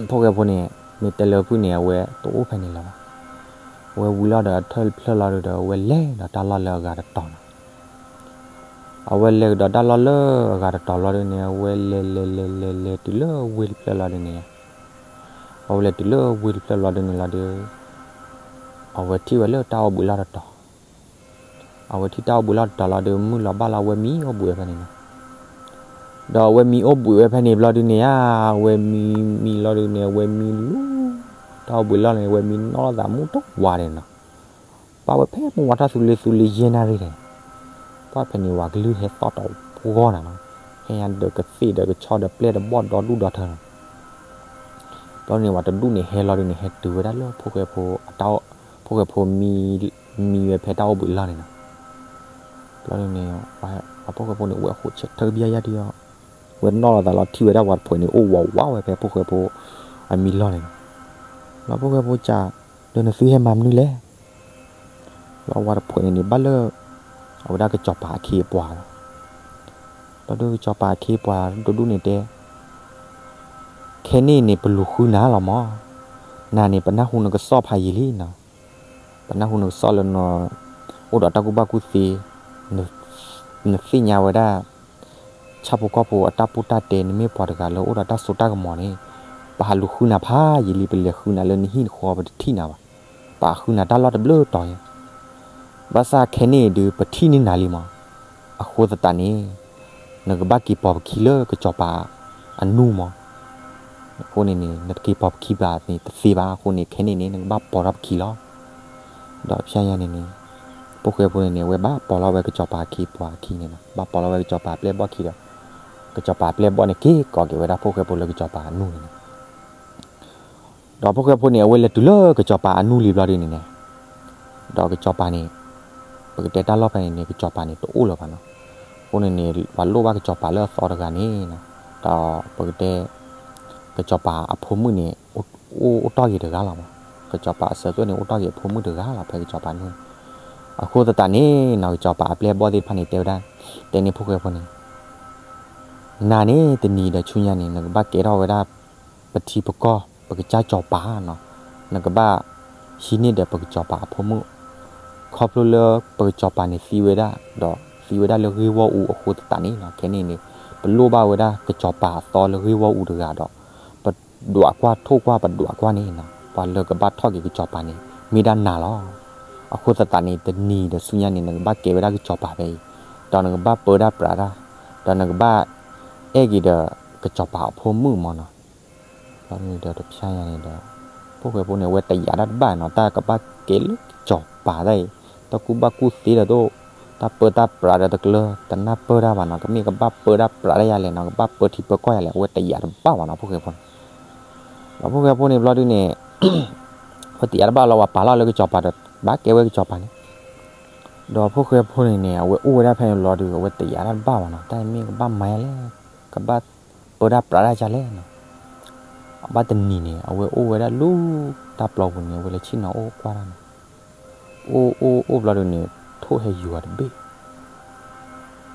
ဖိၣ်ဃဲဖိန့ၣ် မ့ၢ်တဲလၢဖုၣ်န့ၣ် အဝဲတအိၣ်ဖဲန့ၣ်လၢၤဘၣ်. အဝဲဝံၤလီၤဒီးအထၢၣ်တဖျၢၣ်လီၤဒုးဒီး အဝဲလဲၤဒီးတၢ်လီၢ်လၢအဂၤတတီၤနီၤ. အဝဲလဲၤကဒီးတၢ်လီၢ်လၢအဂၤတတီၤလီၤဒုးန့ၣ် အဝဲလဲၤလဲၤလဲၤလဲၤလဲၤတုၤလၢဝ့ၢ်တဖျၢၣ်လီၤဒုးန့ၣ်, အဝဲလဲၤတုၤလၢဝ့ၢ်တဖျၢၣ်လီၤဒုးန့ၣ်လီၤဒုး အဝဲထံၣ်ဝဲလၢတၢ်အိၣ်ဘှံးလီၢ်တတီၤ. အဝဲထံၣ်တၢ်အိၣ်ဘှံးလီၢ်တတီၤလီၤဒုး မုၢ်လီၤဘၣ်လီၤ အဝဲမံအိၣ်ဘှံးဝဲဖဲန့ၣ်နီၤ. ဒီးအဝဲမံအိၣ်ဘှံးဝဲဖဲန့ၣ်ဘျီဒုးန့ၣ်ဧါ, အဝဲမံမံလီၤဒုးန့ၣ် အဝဲမံလူၤ တၢ်အိၣ်ဘှံးလီၢ်န့ၣ် အဝဲမံနီၢ်လိာ်သးမုၢ်တဝါဒဲးနီၤ. ဘၣ်ဝဲဖဲမုၢ်ဝါထီၣ်သူလ့သူလ့ယဲၢ်နၣ်ရံၣ်န့ၣ်, ဘၣ်ဖဲန့ၣ်ဝဲကလုၢ်ဟဲသီၣ်တဝီဂီၢ်နၤနီၤ, ဟဲညါဒီးကသ့ၣ်ဒီးကဆီဒီးပျဲၢ်ဒီးဘီၣ်ဒီဒူၣ်ဒီထၢနီၤ. ဘျီန့ၣ်ဝဲတဒူၣ်န့ၣ်ဟဲလီၤဒုးန့ၣ် ဟဲတုၤဝဲဒၣ်လၢဖိၣ်ဃဲဖိအတၢ်, ဖိၣ်ဃဲဖိမံ, မံဝဲဖဲတၢ်အိၣ်ဘှံးလီၢ်န့ၣ်နီၤ. ဘျီန့ၣ် ပှၤဖိၣ်ဃဲဖိန့ၣ် ဝဲဃိးဆဲးထၢဘံယါယါဒုးအီၤ, ဝဲနီၢ်လိာ်သးလီၤထံၣ်ဝဲဒၣ်ပှၤတဖှဲးန့ၣ် အိၣ်ဝးဝးဝဲဖဲဖိၣ်ဃဲဖိအမံလီၢ်န့ၣ်နီၤ. ဘျီဖိၣ်ဃဲဖိစံး, ဒီးနသုဟဲမၤမနုၤလဲၣ်. ဘျီဝဲတဖှဲးန့ၣ်န့ၣ် ဘၣ်လၢ အဝဲဒၣ်ကစီၤပၤအခ့အပှၤလီၤ. ဘျီဒုးကစီၤပၤအခ့အပှၤတဒူၣ်န့ၣ်တဲ ခဲန့ၣ်န့ၣ် ပလူၤဃုနၤလီၤမး, နၤန့ၣ် ပနၢ်ဟူနကစီၣ်ဖးယံာ်လံနီၤ. ပနၢ်ဟူနကစီၣ်လၢနအိၣ်ဒီးတၢ်ကူၣ်ဘၣ်ကူၣ်သ့, နသ့ၣ်ညါဝဲဒၣ် ဆၣ်ဖိကီၢ်ဖိအတၢ်ပူၣ်တၢ်တဲ, နမ့ၢ်ပှၤတဂၤလၢအိၣ်ဒီးတၢ်စိတၢ်ကမီၤန့ၣ်, ပဟးလူၤဃုနၤဖးယံာ်လံ, ပလဲၤဃုနၤလၢနဟံၣ်နဃီ ပတထံၣ်နၤဘၣ်, ပဟးဃုနၤတၢ်လီၢ်တဘျုးတီၤညါ ဘၣ်ဆၣ်ခဲန့ၣ်ဒုး ပထံၣ်န့ၢ်နၤလံမး, အဃိသတးန့ၣ် နကဘၣ်က့ၤပိာ်ပခံလၢကစီၤပၤအနူၢ်မး. အဃိန့ၣ်န့ၣ် နတက့ၤပိာ်ပခံဘၣ်န့ၣ်တသ့ဘၣ်, အဃိန့ၣ် ခဲန့ၣ်န့ၣ် နကဘၣ်ပိာ်ထီၣ်ပခံလီၤ. ဒီးဖဲညါန့ၣ်န့ၣ် ဖိၣ်ဃဲဖိန့ၣ်န့ၣ် အဝဲဘၣ်ပိာ်လီၤဝဲကစီၤပၤအခ့အပှၤအခံန့ၣ်နီၤ, ဘၣ်ပိာ်လီၤဝဲကစီၤပၤအပျဲၢ်ဘီၣ်ခံဒီး ကစီၤပၤအပျဲၢ်ဘီၣ်န့ၣ် က့ၤကိးက့ၤဝဲဒၣ်ဖိၣ်ဃဲဖိလၢကစီၤပၤအနူၢ်န့ၣ်နီၤ. ဒီးဖိၣ်ဃဲဖိန့ၣ် အဝဲလဲၤတုၤလၢကစီၤပၤအနူၢ်လံဘျီဒုးန့ၣ်န့ၣ်, ဒီးကစီၤပၤန့ၣ် ပကတဲတၢ်လီၢ်ဖဲန့ၣ်န့ၣ် ကစီၤပၤန့ၣ် တအိၣ်လၢၤဘၣ်နီၤ. အဃိန့ၣ်န့ၣ် ပှၤလိၣ်ဘၣ်ကစီၤပၤလၢအသီတဂၤန့ၣ်, ဒီးပကတဲ ကစီၤပၤအဖိမုၣ်န့ၣ် အိၣ် အိၣ်တ့ၢ်ဂ့ၤတဂၤလီၤမး, ကစီၤပၤအစၢၤသွဲၣ်န့ၣ် အိၣ်တ့ၢ်ဂ့ၤအဖိမုၣ်တဂၤလီၤ ဖဲကစီၤပၤန့ၣ်. အဃိသတးန့ၣ်နီၤ ကစီၤပၤအပျဲၢ်အဘီၣ်သ့ၣ်တဖၣ်န့ၣ် တဲဝဲဒၣ်, တဲန့ၢ်ဖိၣ်ဃဲဖိန့ၣ်, နၤန့ၣ် တနံၤဒီးဆူညါန့ၣ် နကဘၣ်ကဲထီၣ်ဝဲဒၣ် ပထံပကီၢ် ပကစၢ်စီၤပၤနီၤ, နကဘၣ်ဟံးန့ၢ်ဒီးပကစီၤပၤအဖိမုၣ်, ခီဖျိလၢပကစီၤပၤန့ၣ်သံဝဲဒၣ် ဒီးသံဝဲဒၣ်လၢဂ့ၢ်ဝီၢ်အူအဃိသတးန့ၣ်နီၤ, ခဲန့ၣ်န့ၣ် ပလိၣ်ဘၣ်ဝဲဒၣ်ကစီၤပၤအသီလၢဂ့ၢ်ဝီၢ်အူတဂၤဒီး ပဒွးကွၢ်ထိၣ်ကွၢ်ပဒွးကွၢ်န့ၣ်နီၤ, ပှၤလၢကဘၣ်ထီၣ်က့ၤကစီၤပၤန့ၣ် မ့ၢ်ဒၣ်နၤလီၤ. အဃိသတးန့ၣ် တနံၤဒီးဆူညါန့ၣ် နကဘၣ်ကဲဝဲဒၣ်ကစီၤပၤဖဲအံၤ, ဒီးနကဘၣ်ပၢတၢ်ပြးတၢ်, ဒီးနကဘၣ်အဲၣ်က့ၤဒီးကစီၤပၤအဖိမုၣ်မးနီၤ. ဘျီန့ၣ်ဒီးတဖျါညါန့ၣ်ဒီး ဖိၣ်ဃဲဖိန့ၣ် အဝဲတယာ်တၢ်တဘၣ်နီၤ, တၢ်ကဘၣ်ကဲလၢကစီၤပၤတၢ်အံၤ, တၢ်ကူၣ်ဘၣ်ကူၣ်သ့ဒီးတအိၣ်, တၢ်ပၢတၢ်ပြးဒီးတကလၢၤ, တနၢ်ပၢၢ်တၢ်ဘၣ်နီၤ, ကမ့ၢ်ကဘၣ်ပၢတၢ်ပြးတၢ်ယၤလဲၣ်နီၤ, ကဘၣ်ပၢထံပၢကီၢ်ယၤလဲၣ်, အဝဲတယာ်တဘၣ်ဘၣ်နီၤ ဖိၣ်ဃဲဖိန့ၣ်. ဒီးဖိၣ်ဃဲဖိန့ၣ်ဘျီဒုန့ၣ် အဝဲတယာ်တဘၣ်လီၤ, ပှၤပာ်လီၤလၢကစီၤပၤဒီး ဘၣ်ကဲဝဲကစီၤပၤန့ၣ်, ဒီးဖိၣ်ဃဲဖိန့ၣ်န့ၣ် အဝဲအိၣ်ဝဲဒၣ်ဖဲန့ၣ်ဘျီဒု အဝဲတယာ်တၢ်တဘၣ်ဘၣ်နီၤ, တၢ်မ့ၢ်ကဘၣ်မၤယၤလဲၣ်, ကဘၣ်ပၢတၢ်ပြးတၢ်ယၤလဲၣ်နီၤ, အဘၣ်တနံၤန့ၣ် အဝဲအိၣ်ဝဲဒၣ်လၢတၢ်ပျီပူၤန့ၣ် အဝဲလဲၤဆ့ၣ်နီၤအိၣ်ကွၢ်တၢ်နီၤ, အိၣ်အိၣ်အိၣ်ဘျီဒုန့ၣ် ထိၣ်ဟဲယူၤအီၤတဘ့ၣ်,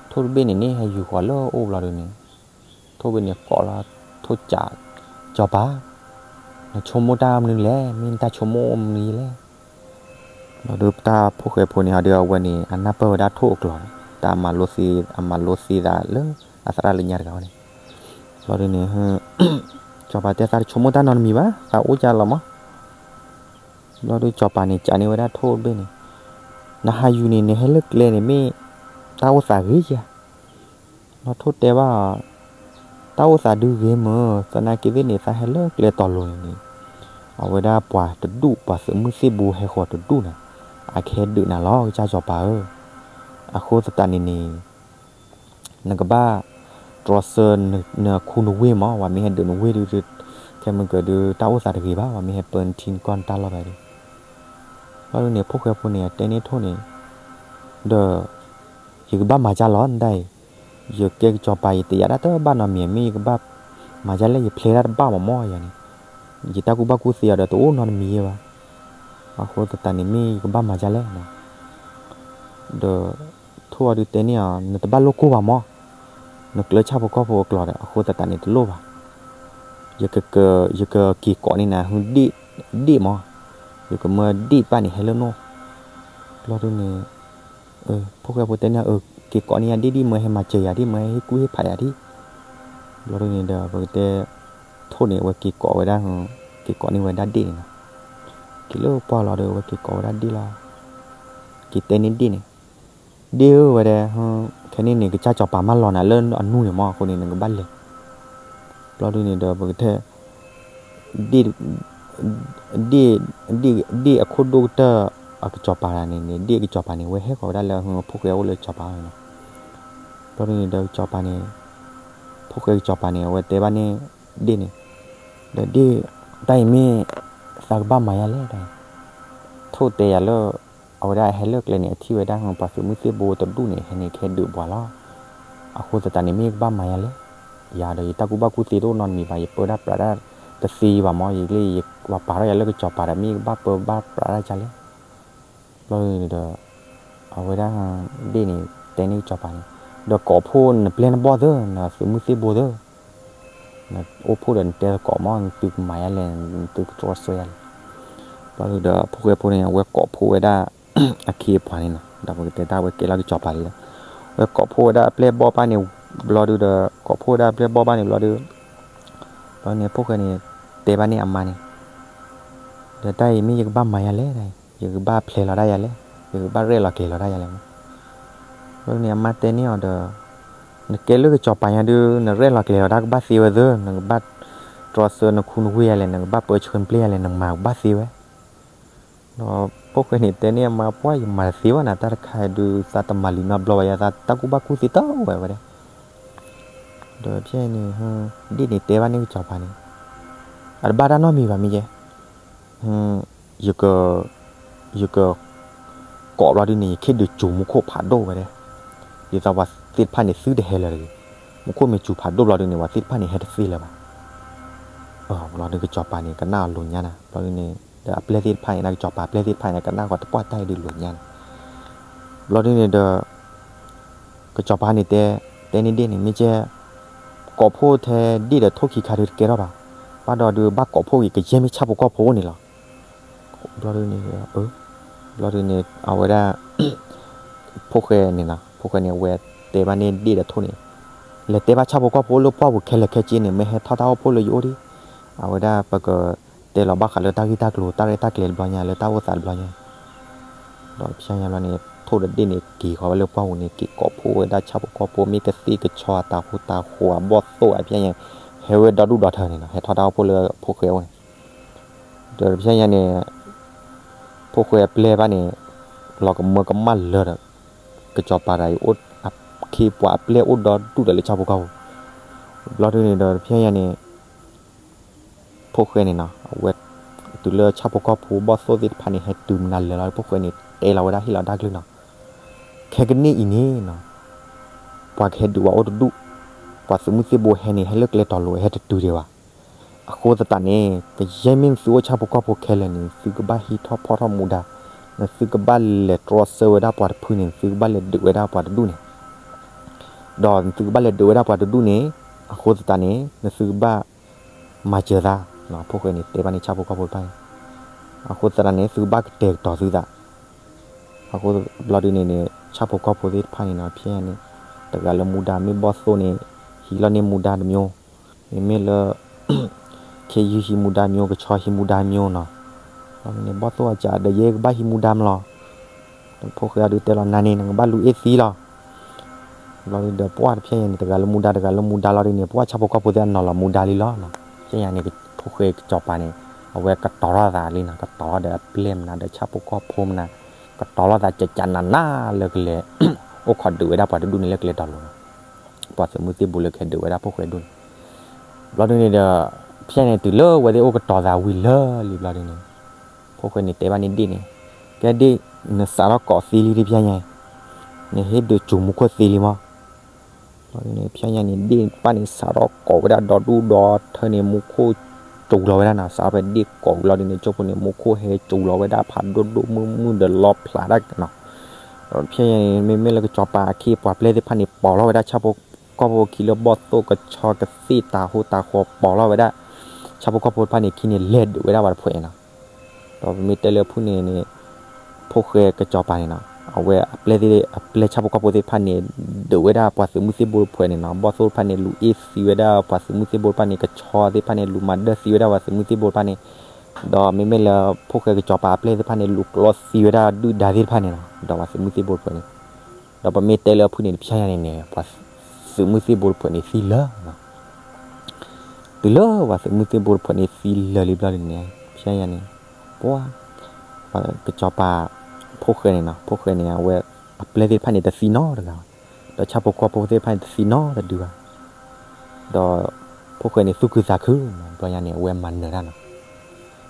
ထိၣ်တဘ့ၣ်န့ၣ်န့ၣ် ဟဲယူၤဃီၤလၢအအိၣ်ဘျီဒုန့ၣ် ထိၣ်ဘ့ၣ်န့ၣ်ကိးလီၤ, ထိၣ်စး, စီၤပၤ, နဆိကမိၣ်တၢ်မနုၤလဲၣ်, မ့ၢ်နတၢ်ဆိကမိၣ်အိၣ်မနုၤလဲၣ်. ဘျီဒုတၢ်ဖိၣ်ဃဲဖိန့ၣ် ဟီဒုအဝဲန့ၣ် အနၢ်ပၢၢ်ဝဲဒၣ်ထိၣ်အကျိာ်န့ၣ် တၢ်အမၤလိသ့, အမၤလိသ့သးလၢအသရၣ်လၢညါတဂၤန့ၣ်, ဘျီဒုန့ၣ် စီၤပၤတဲ သးတဆိကမိၣ်တၢ်နီတမံၤဘၣ်, သးအိၣ်ကၢ်လီၤမး. ဘျီဒုစီၤပၤန့ၣ် ကးန့ၢ်ဝဲဒၣ်ထိၣ်တဘ့ၣ်န့ၣ်, နဟးယူၤန့ၣ် နဟဲလၢကျဲန့ၣ် မ့ၢ်တၢ်အိၣ်သးဂ့ၤဧါ. ဘျီထိၣ်တဲဘၣ်အီၤ, တၢ်အိၣ်သးဒုဂ့ၤမး, သနာ်က့သ့ၣ်န့ၣ် သးဟဲလၢကျဲတီၤလိၤန့ၣ်န့ၣ်, အဝဲဒၣ်ပှၤတဒူၣ် ပှၤသုးမုၢ်သ့ၣ်ဘိဟဲဃီၤတဒူၣ်န့ၣ်, အကဟဲဒုးနၤလီၤ ကစၢ်စီၤပၤဧၢ. အဃိသတးန့ၣ်န့ၣ် နကဘၣ်တြီဆၢနခူနဝ့ၢ်မး, ပှၤမ့ၢ်ဟဲဒုးနဝ့ၢ်ဒု ခဲမုၢ်ကၢၤဒု တၢ်အိၣ်သးတဂ့ၤဘၣ်, ပှၤမ့ၢ်ဟဲပၢနထံနကီၢ်နတၢ်လီၢ်ဖဲဒု. ဘျီဒုန့ၣ် ဖိၣ်ဃဲဖိန့ၣ် အတဲန့ၢ်ထိၣ်န့ၣ်, ဒီး ယကဘၣ်မၤကၢ်လီၤ နတၢ်အံၤ, ယကဲကစီၤပၤ ယတယာ်တၢ်တဘၣ်နီတမံၤ, မ့ၢ်ယကဘၣ်မၤကၢ်လဲၣ်, ယဖျဲတၢ်တဘၣ်မးမးယၤန့ၣ်, ယတၢ်ကူၣ်ဘၣ်ကူၣ်သ့အီၤဒီးတအိၣ်နီတမံၤယဲဘၣ်. အဃိသတးန့ၣ် မ့ၢ်ယကဘၣ်မၤကၢ်လဲၣ်နီၤ. ဒီးထိၣ်အီၤဒုတဲန့ၢ်အီၤ, နတဘၣ်လိၣ်ကိၢ်ဘၣ်မး, နကျၢၤဆၣ်ဖိကီၢ်ဖိအကျိာ်ဒီး အဃိသတးန့ၣ်တလိၣ်ဘၣ်. ယက, ယကက့ၤကိးန့ၢ်နၤ, ဒ့ၣ်မး, ယကမၢဒ့ၣ်တဖၣ်န့ၣ်ဟဲလၢနအိၣ်. ဘျီဒုန့ၣ် ဖိၣ်ဃဲဖိတဲန့ၢ်အီၤ, က့ၤကိးန့ၢ်ယၤဒ့ၣ်ဒံၣ်, မၢဟဲမၤစၢၤယၤဒံၣ်, မၢဟဲဟ့ၣ်ကူၣ်ဟ့ၣ်ဖးယၤဒံၣ်. ဘျီဒုန့ၣ်ဒီး ပကတဲ ထိၣ်န့ၣ် အဝဲက့ၤကိးဝဲဒၣ်, က့ၤကိးန့ၢ်ဝဲဒၣ်ဒ့ၣ်န့ၣ်နီၤ. က့ၤလၢပှၢ်လီၤဒီး အဝဲက့ၤကိးဝဲဒၣ်ဒ့ၣ်လီၤ. က့ၤတဲန့ၢ်ဒ့ၣ်န့ၣ်, ဒ့ၣ်ဧၢဝဲဒဲ, ခဲန့ၣ်န့ၣ် ကစၢ်စီၤပၤမၢလီၤနၤလၢအနူန့ၣ်မး, အဃိန့ၣ် နကဘၣ်လဲၤ. ဘျီဒုန့ၣ်ဒီး ပကတဲ ဒ့ၣ်, ဒ့ၣ်, ဒ့ၣ်အခိၣ်ဒိၣ်ကတၢၢ် အကစီၤပၤန့ၣ်န့ၣ်, ဒ့ၣ်အကစီၤပၤန့ၣ် အဝဲဟဲဃီၤဝဲဒၣ်လၢ ဖိၣ်ဃဲအိၣ်လၢစီၤပၤန့ၣ်နီၤ. ဘျီဒုန့ၣ်ဒီးကစီၤပၤန့ၣ်, ဖိၣ်ဃဲကစီၤပၤန့ၣ် အဝဲတဲဘၣ်န့ၣ်ဒ့ၣ်န့ၣ်, ဒီးဒ့ၣ်, တၢ်အံၤမ့ၢ်သးကဘၣ်မၤယၤလဲၣ်တၢ်အံၤ, ထိၣ်တဲယၤလၢ အဝဲဒၣ်ဟဲလၢကျဲန့ၣ် အထံၣ်ဝဲဒၣ်ပှၤသုးမုၢ်သ့ၣ်ဘိတဒူၣ်န့ၣ် ဟဲန့ၣ်ကဟဲဒုးပှၤလီၤ. အဃိသတးန့ၣ် မ့ၢ်ကဘၣ်မၤယၤလဲၣ်. ယၤဒီးယတၢ်ကူၣ်ဘၣ်ကူၣ်သ့တအိၣ်နီတမံၤဘၣ်, ယပၢတၢ်ပြးတၢ်တသ့ဘၣ်မး, ယလၢယပာ်ထီၣ်ယၤလၢကစီၤပၤဒီး မ့ၢ်ကဘၣ်ပၢဘၣ်ပြးတၢ်ကလဲၣ်. ဘျီဒုန့ၣ်ဒီး အဝဲဒၣ်ဒ့ၣ်န့ၣ် တဲန့ၢ်ကစီၤပၤန့ၣ်, ဒီးကိးဖှိၣ်နပျဲၢ်နဘီၣ်သၢ, နသုးမုၢ်သ့ၣ်ဘိသၢ, နအိၣ်ဖှိၣ်ဒီးနတဲသကိးမး, နသုကမၤယၤလဲၣ်, နသုကတြီဆၢယၤလဲၣ်. ဘျီဒုဒီးဖိၣ်ဃဲဖိန့ၣ် အဝဲကိးဖှိၣ်ဝဲဒၣ် အခ့အပှၤန့ၣ်နီၤ, ဒီးပကတဲတၢ်ဝဲကဲလၢကစီၤပၤလံဒီး, ဝဲကိးဖှိၣ်ဝဲဒၣ်အပျဲၢ်ဘီၣ်ဘၣ်န့ၣ်, ဘျီဒုဒီး ကိးဖှိၣ်ဝဲဒၣ်အပျဲၢ်ဘီၣ်ဘၣ်န့ၣ်ဘျီဒု, ဘျီန့ၣ်ဖိၣ်ဃဲန့ၣ် တဲဘၣ်န့ၣ်အမါန့ၣ်, ဒီးတၢ်အံၤမ့ၢ်ယကဘၣ်မၤယၤလဲၣ်, ယကဘၣ်ဖျဲးလီၤတၢ်ယၤလဲၣ်, ယကဘၣ်ရဲၣ်လီၤကျဲၤလီၤတၢ်ယၤလဲၣ်မး. ဘျီန့ၣ်အမါတဲန့ၢ်အီၤဒီး, နကဲလၢကစီၤပၤညါဒု နရဲၣ်လီၤကျဲၤလီၤတၢ်ကဘၣ်သ့ဝဲသၢ, နကဘၣ်တြီဆၢနခူနဝ့ၢ်ယၤလဲၣ်, နကဘၣ်ပၢဆှၢနပျဲၢ်ယၤလဲၣ်, နမၤကဘၣ်သ့ဝဲ. ဒီးဖိၣ်ဃဲန့ၣ်တဲန့ၢ်အမါ, ပှၢ်ယမၤတသ့ဘၣ်နၤ, တၢ်တခါဒုးသးတမၤလံနီတဘျီဘၣ်, ယၤသးတၢ်ကူၣ်ဘၣ်ကူၣ်သ့တအိၣ်ဝဲဝဲဒၣ်. ဒီးဖဲန့ၣ် ဒ့ၣ်န့ၣ်တဲဘၣ်န့ၢ်ကစီၤပၤန့ၣ်, အတဘၣ်တၢ်နီတမံၤဘၣ်မ့ၢ်ယဲ, ယက, ယကကိးဘျီဒုန့ၣ် ယခ့ၣ်ဒုးစူၤမူခိၣ်ဖးဒိၣ်ဝဲဒၣ်, ဒ်သိး သ့ၣ်တဖၣ်န့ၣ်သုတဟဲလၢၤတဂ့ၤ. မူခိၣ်မ့ၢ်စူၤဖးဒိၣ်ဘျီဒုန့ၣ် ပှၤသ့ၣ်တဖၣ်န့ၣ်ဟဲတသ့လၢၤဘၣ်. ဘျီဒုကစီၤပၤန့ၣ် ကနၣ်အီၤလိာ်ညါနၤ ဘျီဒုန့ၣ် ဒီးအပျဲၢ်သ့ၣ်တဖၣ်န့ၣ် ကစီၤပၤအပျဲၢ်သ့ၣ်တဖၣ်န့ၣ် ကနၣ်ဃီတပှၢ်တၢ်အံၤဒုးလိာ်ညါနၤ. ဘျီဒုန့ၣ်ဒီး ကစီၤပၤန့ၣ်တဲ, တဲန့ၢ်ဒ့ၣ်န့ၣ် မ့ၢ်ကဲ ကိးဖှိၣ်ထဲဒ့ၣ်ဒီးထိၣ်ခံခါဒုးတကဲထီၣ်ဘၣ်. ဘၣ်ဒီးဒုးဘၣ်ကိးဖှိၣ်ဂ့ၤ ကယဲၢ်မ့ၢ်ဆၣ်ဖိကီၢ်ဖိအိၣ်န့ၣ်လီၤ. ဘျီဒုန့ၣ်, ဘျီဒုန့ၣ် အဝဲဒၣ် ဖိၣ်ဃဲန့ၣ်နီၤ, ဖိၣ်ဃဲန့ၣ် အဝဲတဲဘၣ်န့ၢ်ဒ့ၣ်ဒီးထိၣ်န့ၣ်, လဲၤတဲဘၣ်ဆၣ်ဖိကီၢ်ဖိလၢပှၢ်ပူၤခဲလၢာ်ခဲဆ့န့ၣ် မ့ၢ်ဟဲထီၣ်တၢ်အိၣ်ဖှိၣ်လၢယအိၣ်ဒံး, အဝဲဒၣ်ပကတဲလီၤဘၣ်ဃးလၢတၢ်ဂ့ၢ်တၢ်ကျိၤ တၢ်ရဲၣ်တၢ်ကျဲၤတဘျီညါ လၢတၢ်အိၣ်သးတဘျီညါ ဒီးဖဲညါဘျီန့ၣ် ထိၣ်ဒီးဒ့ၣ်န့ၣ် က့ၤဃီၤဝဲလၢပှၢ်ပူၤန့ၣ် က့ၤကိးဖှိၣ်ဝဲဒၣ်ဆၣ်ဖိကီၢ်ဖိ မ့ၢ်ကသ့ၣ်ကဆီ အတၤဟူတၤဃီၤ အဘီၣ်သိၣ် အဖဲညါန့ၣ် ဟဲဝဲဒီဒူၣ်ဒီထၢန့ၣ်နီၤ, ဟဲထီၣ်တၢ်အိၣ်ဖှိၣ်လၢဖိၣ်ဃဲအအိၣ်န့ၣ်, ဒီးဖဲညါန့ၣ် ဖိၣ်ဃဲအပျဲၢ်တဖၣ်န့ၣ် လီၤကမၢကမၣ်လၢာ်ဒီး ကစီၤပၤတဂၤအံၤအိၣ်, အခ့အပှၤအပျဲၢ်အိၣ်ဒီဒူၣ်ဒီးလၢဆၣ်ဖိကီၢ်ဖိ, ဘျီဒုန့ၣ်ဒီးဖဲညါန့ၣ် ဖိၣ်ဃဲန့ၣ်နီၤ အဝဲ တုၤလၢဆၣ်ဖိကီၢ်ဖိဘီၣ်သိၣ်သ့ၣ်တဖၣ်န့ၣ် ဟဲတုၤမနုၤလဲၣ်လီၤ ဖိၣ်ဃဲန့ၣ် တဲလီၤဝဲဒၣ်ဟ့ၣ်လီၤတၢ်ကလုၢ်နီၤ, ခဲကနံၣ်အံၤန့ၣ်နီၤ ပှၤကဟဲဒုးဝဲအိၣ်တဒူၣ်, ပှၤသုးမုၢ်သံၣ်ဘိဟဲန့ၣ် ဟဲလၢကျဲတီၤလိၤ ဟဲတတုၤဒံးဘၣ်. အဃိသတးန့ၣ် ကယဲၢ်မ့ၢ်သုအိၣ်ဆၣ်ဖိကီၢ်ဖိခဲလၢာ်န့ၣ် သုကဘၣ်ဟံးထီၣ်ဖီၣ်ထီၣ်မူဒါ, နသုကဘၣ်လဲၤတြီဆၢဝဲဒၣ်ပှၤတဖုန့ၣ် သုကဘၣ်လဲၤဒုးဝဲဒၣ်ပှၤတဒူၣ်န့ၣ်, ဒီးနသုကဘၣ်လဲၤဒုးဝဲဒၣ်ပှၤတဒူၣ်န့ၣ်, အဃိသတးန့ၣ် နသုကဘၣ်မၤစၢၤသး, ဖိၣ်ဃဲန့ၣ် တဲဘၣ်န့ၣ်ဆၣ်ဖိကီၢ်ဖိတဖၣ်န့ၣ်, အဃိသတးန့ၣ် သုကဘၣ်ကတဲာ်ကတီၤသုသး အဃိဘျီဒုန့ၣ်န့ၣ် ဆၣ်ဖိကီၢ်ဖိသ့ၣ်တဖၣ်န့ၣ်နီၤ ဖဲန့ၣ် တဂၤလၢမူဒါမ့ၢ်ဘီၣ်သိၣ်န့ၣ် ဟံးလီၤန့ၢ်မူဒါတမျိုး, မ့မ့ၢ်လၢ ခ့ယုၢ်ဟံးမူဒါမျိုး ကဆီဟံးမူဒါမျိုးနီၤ, ဘီၣ်သိၣ်အစးဒီးယဲကဘၣ်ဟံးမူဒါမလီၤ, ဖိၣ်ဃဲအဒုးတဲလီၤနၤန့ၣ် နကဘၣ်လူၤအ့ၣ်သံလီၤ, ဘျီဒုဒီးပှၢ်တဖဲညါန့ၣ် တဂၤလၢမူဒါ တဂၤလၢမူဒါလီၤဒုန့ၣ် ပှၢ်ဆၣ်ဖိကီၢ်ဖိသ့ၣ်အနီၤလီၤမူဒါလံလီၤ, ဖဲညါန့ၣ် ဖိၣ်ဃဲကစီၤပၤန့ၣ် အဝဲကတီၤထီၣ်သးလံနီၤ ကတီၤထီၣ်ဒီးအပျဲၢ်မနုၤဒီးဆၣ်ဖိကီၢ်ဖိမနုၤ, ကတီၤထီၣ်သးကကနးနးလၢကလဲၤ အိၣ်ခိးဒုးဝဲဒၣ်ပှၤတဒူၣ်န့ၣ်လၢကျဲတီၤလိၤနီၤ, ပှၤသုးမုၢ်သံၣ်ဘိလၢကဟဲဒုးဝဲဒၣ်ဖိၣ်ဃဲဒူၣ်န့ၣ်, ဘျီဒုန့ၣ်ဒီး ဖဲညါန့ၣ် တုၤလၢအဝဲသ့ၣ်အိၣ်ကတီၤသးဝံၤလၢာ်လံဘျီဒုန့ၣ်, ဖိၣ်ဃဲန့ၣ်တဲဘၣ်န့ၢ်ဒ့ၣ်န့ၣ်, ကဲဒ့ၣ် နစးထီၣ်ကိးသ့လံတဖဲညါ, နဟ့ၣ်ဒုးစူၤမူခိၣ်သ့လံမး ဘျီဒုန့ၣ် ဖဲညါန့ၣ် ဒ့ၣ်တဖၣ်န့ၣ် စးထီၣ်ကိးဝဲဒၣ်ဒီဒူၣ်ဒီထၢန့ၣ် မူခိၣ်စူၤလီၤဝဲဒၣ်နီၤ, စးထီၣ်ဖဲဒ့ၣ်ကိးဝံၤလီၤဒုန့ၣ် ကၠိဖိန့ၣ် မူခိၣ်ဟဲစူၤလီၤဝဲဒၣ်ဖးဒိၣ်ဒိၣ်မုၢ်မုၢ်ဒီးလီဖျးဒၣ်နီၤ, ဒီးဖဲညါန့ၣ် မ့မ့ၢ်လၢကစီၤပၤအခ့အပှၤပျဲၢ်သ့ၣ်တဖၣ်န့ၣ် ပိာ်လီၤဝဲဒၣ်ဆၣ်ဖိကီၢ်ဖိခံလၢဘီၣ်သိၣ်ကဆီကသ့ၣ်တၤဟူတၤဃီၤ ပိာ်လီၤဝဲဒၣ် ဆၣ်ဖိကီၢ်ဖိတဖၣ်န့ၣ် ခံန့ၣ်လဲၤဒုးဝဲဒၣ်ပှၤတဖုန့ၣ်နီၤ ဒီးပမ့ၢ်တဲလၢအဖုၣ်န့ၣ်န့ၣ် ဖိၣ်ဃဲကစီၤပၤန့ၣ်နီၤ အဝဲအပျဲၢ်သ့ၣ် အပျဲၢ်ဆၣ်ဖိကီၢ်ဖိသ့ၣ်တဖၣ်န့ၣ် ဒုးဝဲဒၣ်ပှၤသုးမုၢ်သံၣ်ဘိတဖုန့ၣ်နီၤ ဘီၣ်သိၣ်တဖၣ်န့ၣ် လူၤအ့ၣ်သံဝဲဒၣ်ပှၤသုးမုၢ်သံၣ်ဘိတဖၣ်န့ၣ် ကဆီသ့ၣ်တဖၣ်န့ၣ် လူၤမၤဒၢၣ်သံဝဲဒၣ်ပှၤသုးမုၢ်သံၣ်ဘိတဖၣ်န့ၣ် ဒီးမ့မ့ၢ်လၢဖိၣ်ဃဲကစီၤပၤအပျဲၢ်သ့ၣ်တဖၣ်န့ၣ် လူၤကျီသံဝဲဒၣ်ဒုၣ်ဒါသ့ၣ်တဖၣ်န့ၣ်နီၤ ဒီးပှၤသုးမုၢ်သံၣ်ဘိတဖုန့ၣ် ဒီးပမ့ၢ်တဲလၢအဖုၣ်န့ၣ် တဖဲညါန့ၣ်န့ၣ် ပှၤသုးမုၢ်သံၣ်ဘိတဖုန့ၣ်သံလၢာ်နီၤ တုၤလၢပှၤသုးမုၢ်သံၣ်ဘိတဖုန့ၣ်သံလၢာ်လံဘျီဒုန့ၣ် ဖဲညါန့ၣ် ပှၤ ကစီၤပၤ ဖိၣ်ဃဲန့ၣ်နီၤ ဖိၣ်ဃဲန့ၣ် အဝဲအပျဲၢ်သ့ၣ်တဖၣ်န့ၣ်တသံနီတဂၤဘၣ် ဒီးဆၣ်ဖိကီၢ်ဖိသ့ၣ်တဖၣ်န့ၣ်တသံနီတဒုဘၣ် ဒီး ဖိၣ်ဃဲန့ၣ်သူၣ်ခုသးခု ဘျီညါန့ၣ် အဝဲမၤနၢၤတၢ်နီၤ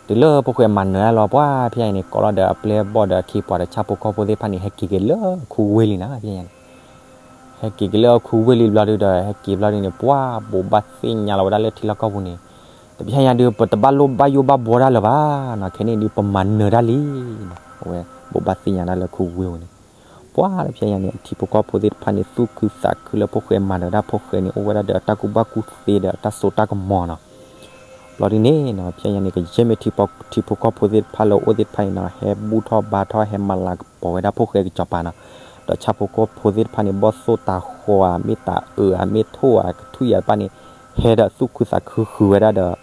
တုၤလၢဖိၣ်ဃဲမၤနၢၤတၢ်လီၤ ပှၤဖဲညါန့ၣ် ကိးလီၤဒီးအပျဲၢ်ဘီၣ်ဒီးအခ့အပှၤဒီးဆၣ်ဖိကီၢ်ဖိသ့ၣ်တဖၣ်န့ၣ် ဟဲက့ၤက့ၤလၢခူဝ့ၢ်လံနီၤ ဖဲညါန့ၣ် ဟဲက့ၤက့ၤလၢခူဝ့ၢ်လံဘျီဒုဒီး ဟဲက့ၤဘျီဒုန့ၣ် ပှၤဘိးဘၣ်သ့ၣ်ညါလီၤဝဲဒၣ်လၢထံလီၢ်ကီၢ်ပူၤန့ၣ် တဖဲညါဒု ပတဘၣ်လိၣ်ဘၣ်ယိၣ်ဘၣ်ဘှီတၢ်လၢၤဘၣ်နီၤ ခဲန့ၣ်ဒု ပမၤနၢၤတၢ်လံနီၤ အဝဲဘိးဘၣ်သ့ၣ်ညါတၢ်လၢခူဝ့ၢ်ပူၤန့ၣ် ပှၤဖဲညါန့ၣ် အထံဖိကီၢ်ဖိသ့ၣ်တဖၣ်န့ၣ် သူၣ်ခုသးခုလၢဖိၣ်ဃဲမၤနၢၤတၢ် ဖိၣ်ဃဲန့ၣ် အိၣ်ဝဲဒၣ်ဒီးအတၢ်ကူၣ်ဘၣ်ကူၣ်သ့ဒီးအတၢ်စိတၢ်ကမီၤနီၤ ဘျီဒုန့ၣ်နီၤ ဖဲညါန့ၣ် ကယဲၢ်မ့ၢ်ထံဖိကီၢ်ဖိသ့ၣ်တဖၣ်လၢအအိၣ်သ့ၣ်တဖၣ်န့ၣ်နီၤ ဟဲဘူၣ်ထီၣ်ဘါထီၣ် ဟဲမၤလၤကပီၤဝဲဒၣ်ဖိၣ်ဃဲကစီၤပၤနီၤ ဒီးဆၣ်ဖိကီၢ်ဖိသ့ၣ်တဖၣ်န့ၣ် ဘီၣ်သိၣ်တၤဃီၤဧါ မ့ၢ်တၤအၢဧါ မ့ၢ်ထိၣ်ဧါ ကထွံၣ်ဧါတဖၣ်န့ၣ် ဟဲဒီးသူၣ်ခုသးခုဃုာ်ဝဲဒၣ်ဒီး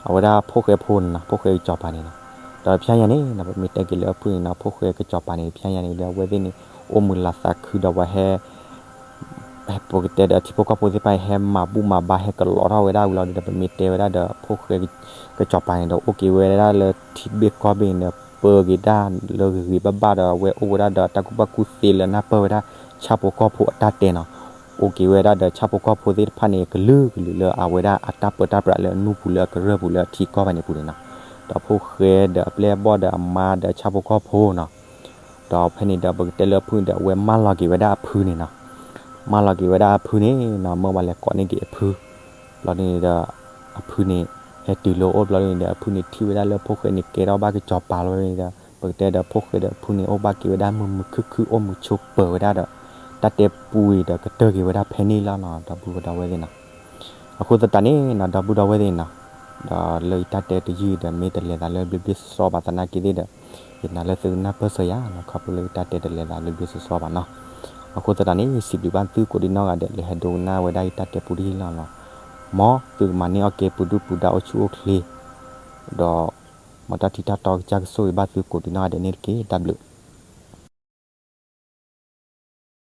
အဝဲဒၣ်ဖိၣ်ဃဲဖိန့ၣ်နီၤ ဖိၣ်ဃဲကစီၤပၤန့ၣ်နီၤ ဒီးဖဲညါန့ၣ်နီၤ ပမ့ၢ်တဲက့ၤလၢအဖုၣ်န့ၣ်နီၤ ဖိၣ်ဃဲကစီၤပၤန့ၣ် ဖဲညါန့ၣ်ဒီး အဝဲသ့ၣ်န့ၣ် အိၣ်မုာ်လၤသးခုဒီးပှၤဟဲ ပကတဲဒီးထံဖိကီၢ်ဖိသ့ၣ်တဖၣ်န့ၣ် ဟဲမၤဘူၣ်မၤဘါ ဟဲကလီၤထီၣ်ဝဲဒၣ်ဝံၤလီၤဒီး ပမ့ၢ်တဲဝဲဒၣ်ဒီး ဖိၣ်ဃဲကစီၤပၤန့ၣ်ဒီး အိၣ်က့ၤဝဲဒၣ်လၢထံဘ့ၣ်ကီၢ်ဘ့ၣ်န့ၣ်ဒီး ပၢက့ၤဒၣ်လၢဂ့ၤဂ့ၤဘၣ်ဘၣ်ဒီး အဝဲအိၣ်ဝဲဒၣ်ဒီးတၢ်ကူၣ်ဘၣ်ကူၣ်သ့လၢနၢ်ပၢၢ်ဝဲဒၣ် ဆၣ်ဖိကီၢ်ဖိအတၢ်တဲနီၤ အိၣ်က့ၤဝဲဒၣ်ဒီးဆၣ်ဖိကီၢ်ဖိသ့ၣ်တဖၣ်န့ၣ် ကလုာ်ကလုာ်လၢအဝဲဒၣ်အတၢ်ပၢတၢ်ပြးလၢအနူၢ်ပူၤလၢအကရၢၢ်ပူၤလၢအထံကီၢ်ဖဲန့ၣ်ပူၤန့ၣ်နီၤ ဒီးဖိၣ်ဃဲဒီးအပျဲၢ်အဘီၣ်ဒီးအမါဒီးဆၣ်ဖိကီၢ်ဖိနီၤ ဒီးဖဲန့ၣ်ဒီးပကတဲလၢအဖုၣ်န့ၣ်ဒီး အဝဲမၢလီၤက့ၤဝဲဒၣ်အဖုန့ၣ်နီၤ မၤလီၤက့ၤဝဲဒၣ်အဖုန့ၣ်နီၤ, မၢဝဲလဲၤကိးန့ၢ်က့ၤအဖု, ဘျီဒ်န့ၣ်ဒီး အဖုန့ၣ် ဟဲတုၤလၢအအိၣ်ဘျီဒ်န့ၣ်ဒီး အဖုန့ၣ်ထံၣ်ဝဲဒၣ်လၢဖိၣ်ဃဲန့ၣ် ကဲထီၣ်ဘၣ်ကစီၤပၤလီၤန့ၣ်ဒီး ပကတဲဒီးဖိၣ်ဃဲဒီးအဖုန့ၣ် အိၣ်ဘၣ်က့ၤဝဲဒၣ်မုာ်မုာ်ခုၣ်ခုၣ် အိၣ်မုာ်ဆိးပၢၤဝဲဒၣ်ဒီး တၢ်တဲပူအံၤဒီးကတၢၢ်က့ၤဝဲဒၣ်ဖဲန့ၣ်လီၤနီၤ ဒီပုၢ်ဝဲၢ်ဒီဝဲၢ်သ့ၣ်နီၤ. အဃိသတးန့ၣ်နီၤ ဒီပုၢ်ဒီဝဲၢ်သ့ၣ်နီၤ, ဒီးလၢယတၢ်တဲတယုၢ်ဒီး မ့ၢ်တလဲၤသးလၢဘျ့ဘျ့ဆှီဆှီဘၣ်သနာ်က့သ့ၣ်ဒီး ယနာ်လၢသုကနၢ်ပၢၢ်စၢၤယၤနီၤ ခီဖျိလၢယတၢ်တဲတလဲၤသးလၢဘျ့ဘျ့ဆှီဆှီဘၣ်နီၤ. အဃိသတးန့ၣ် ယစံးဘျုးဘၣ်သုကိးဒံနီၢ်ဂၤဒဲး လၢဟဲဒိကနၣ်ဝဲဒၣ်ယတၢ်တဲပူတယုၢ်လီၤနီၤ. မ်သုကမၤန့ၢ်အီၣ်ကဲပူၤဒုၣ်ပူၤဒါအိၣ်ဆူၣ်အိၣ်ချ့ ဒီး မ်တၢ်ထံတၢ်တီကစၢ်ကဆိၣ်ဂ့ၤဘၣ်သုကိးဒံနီၢ်ဂၤဒဲးန့ၣ်တက့ၢ်. တၢ်ဘျုး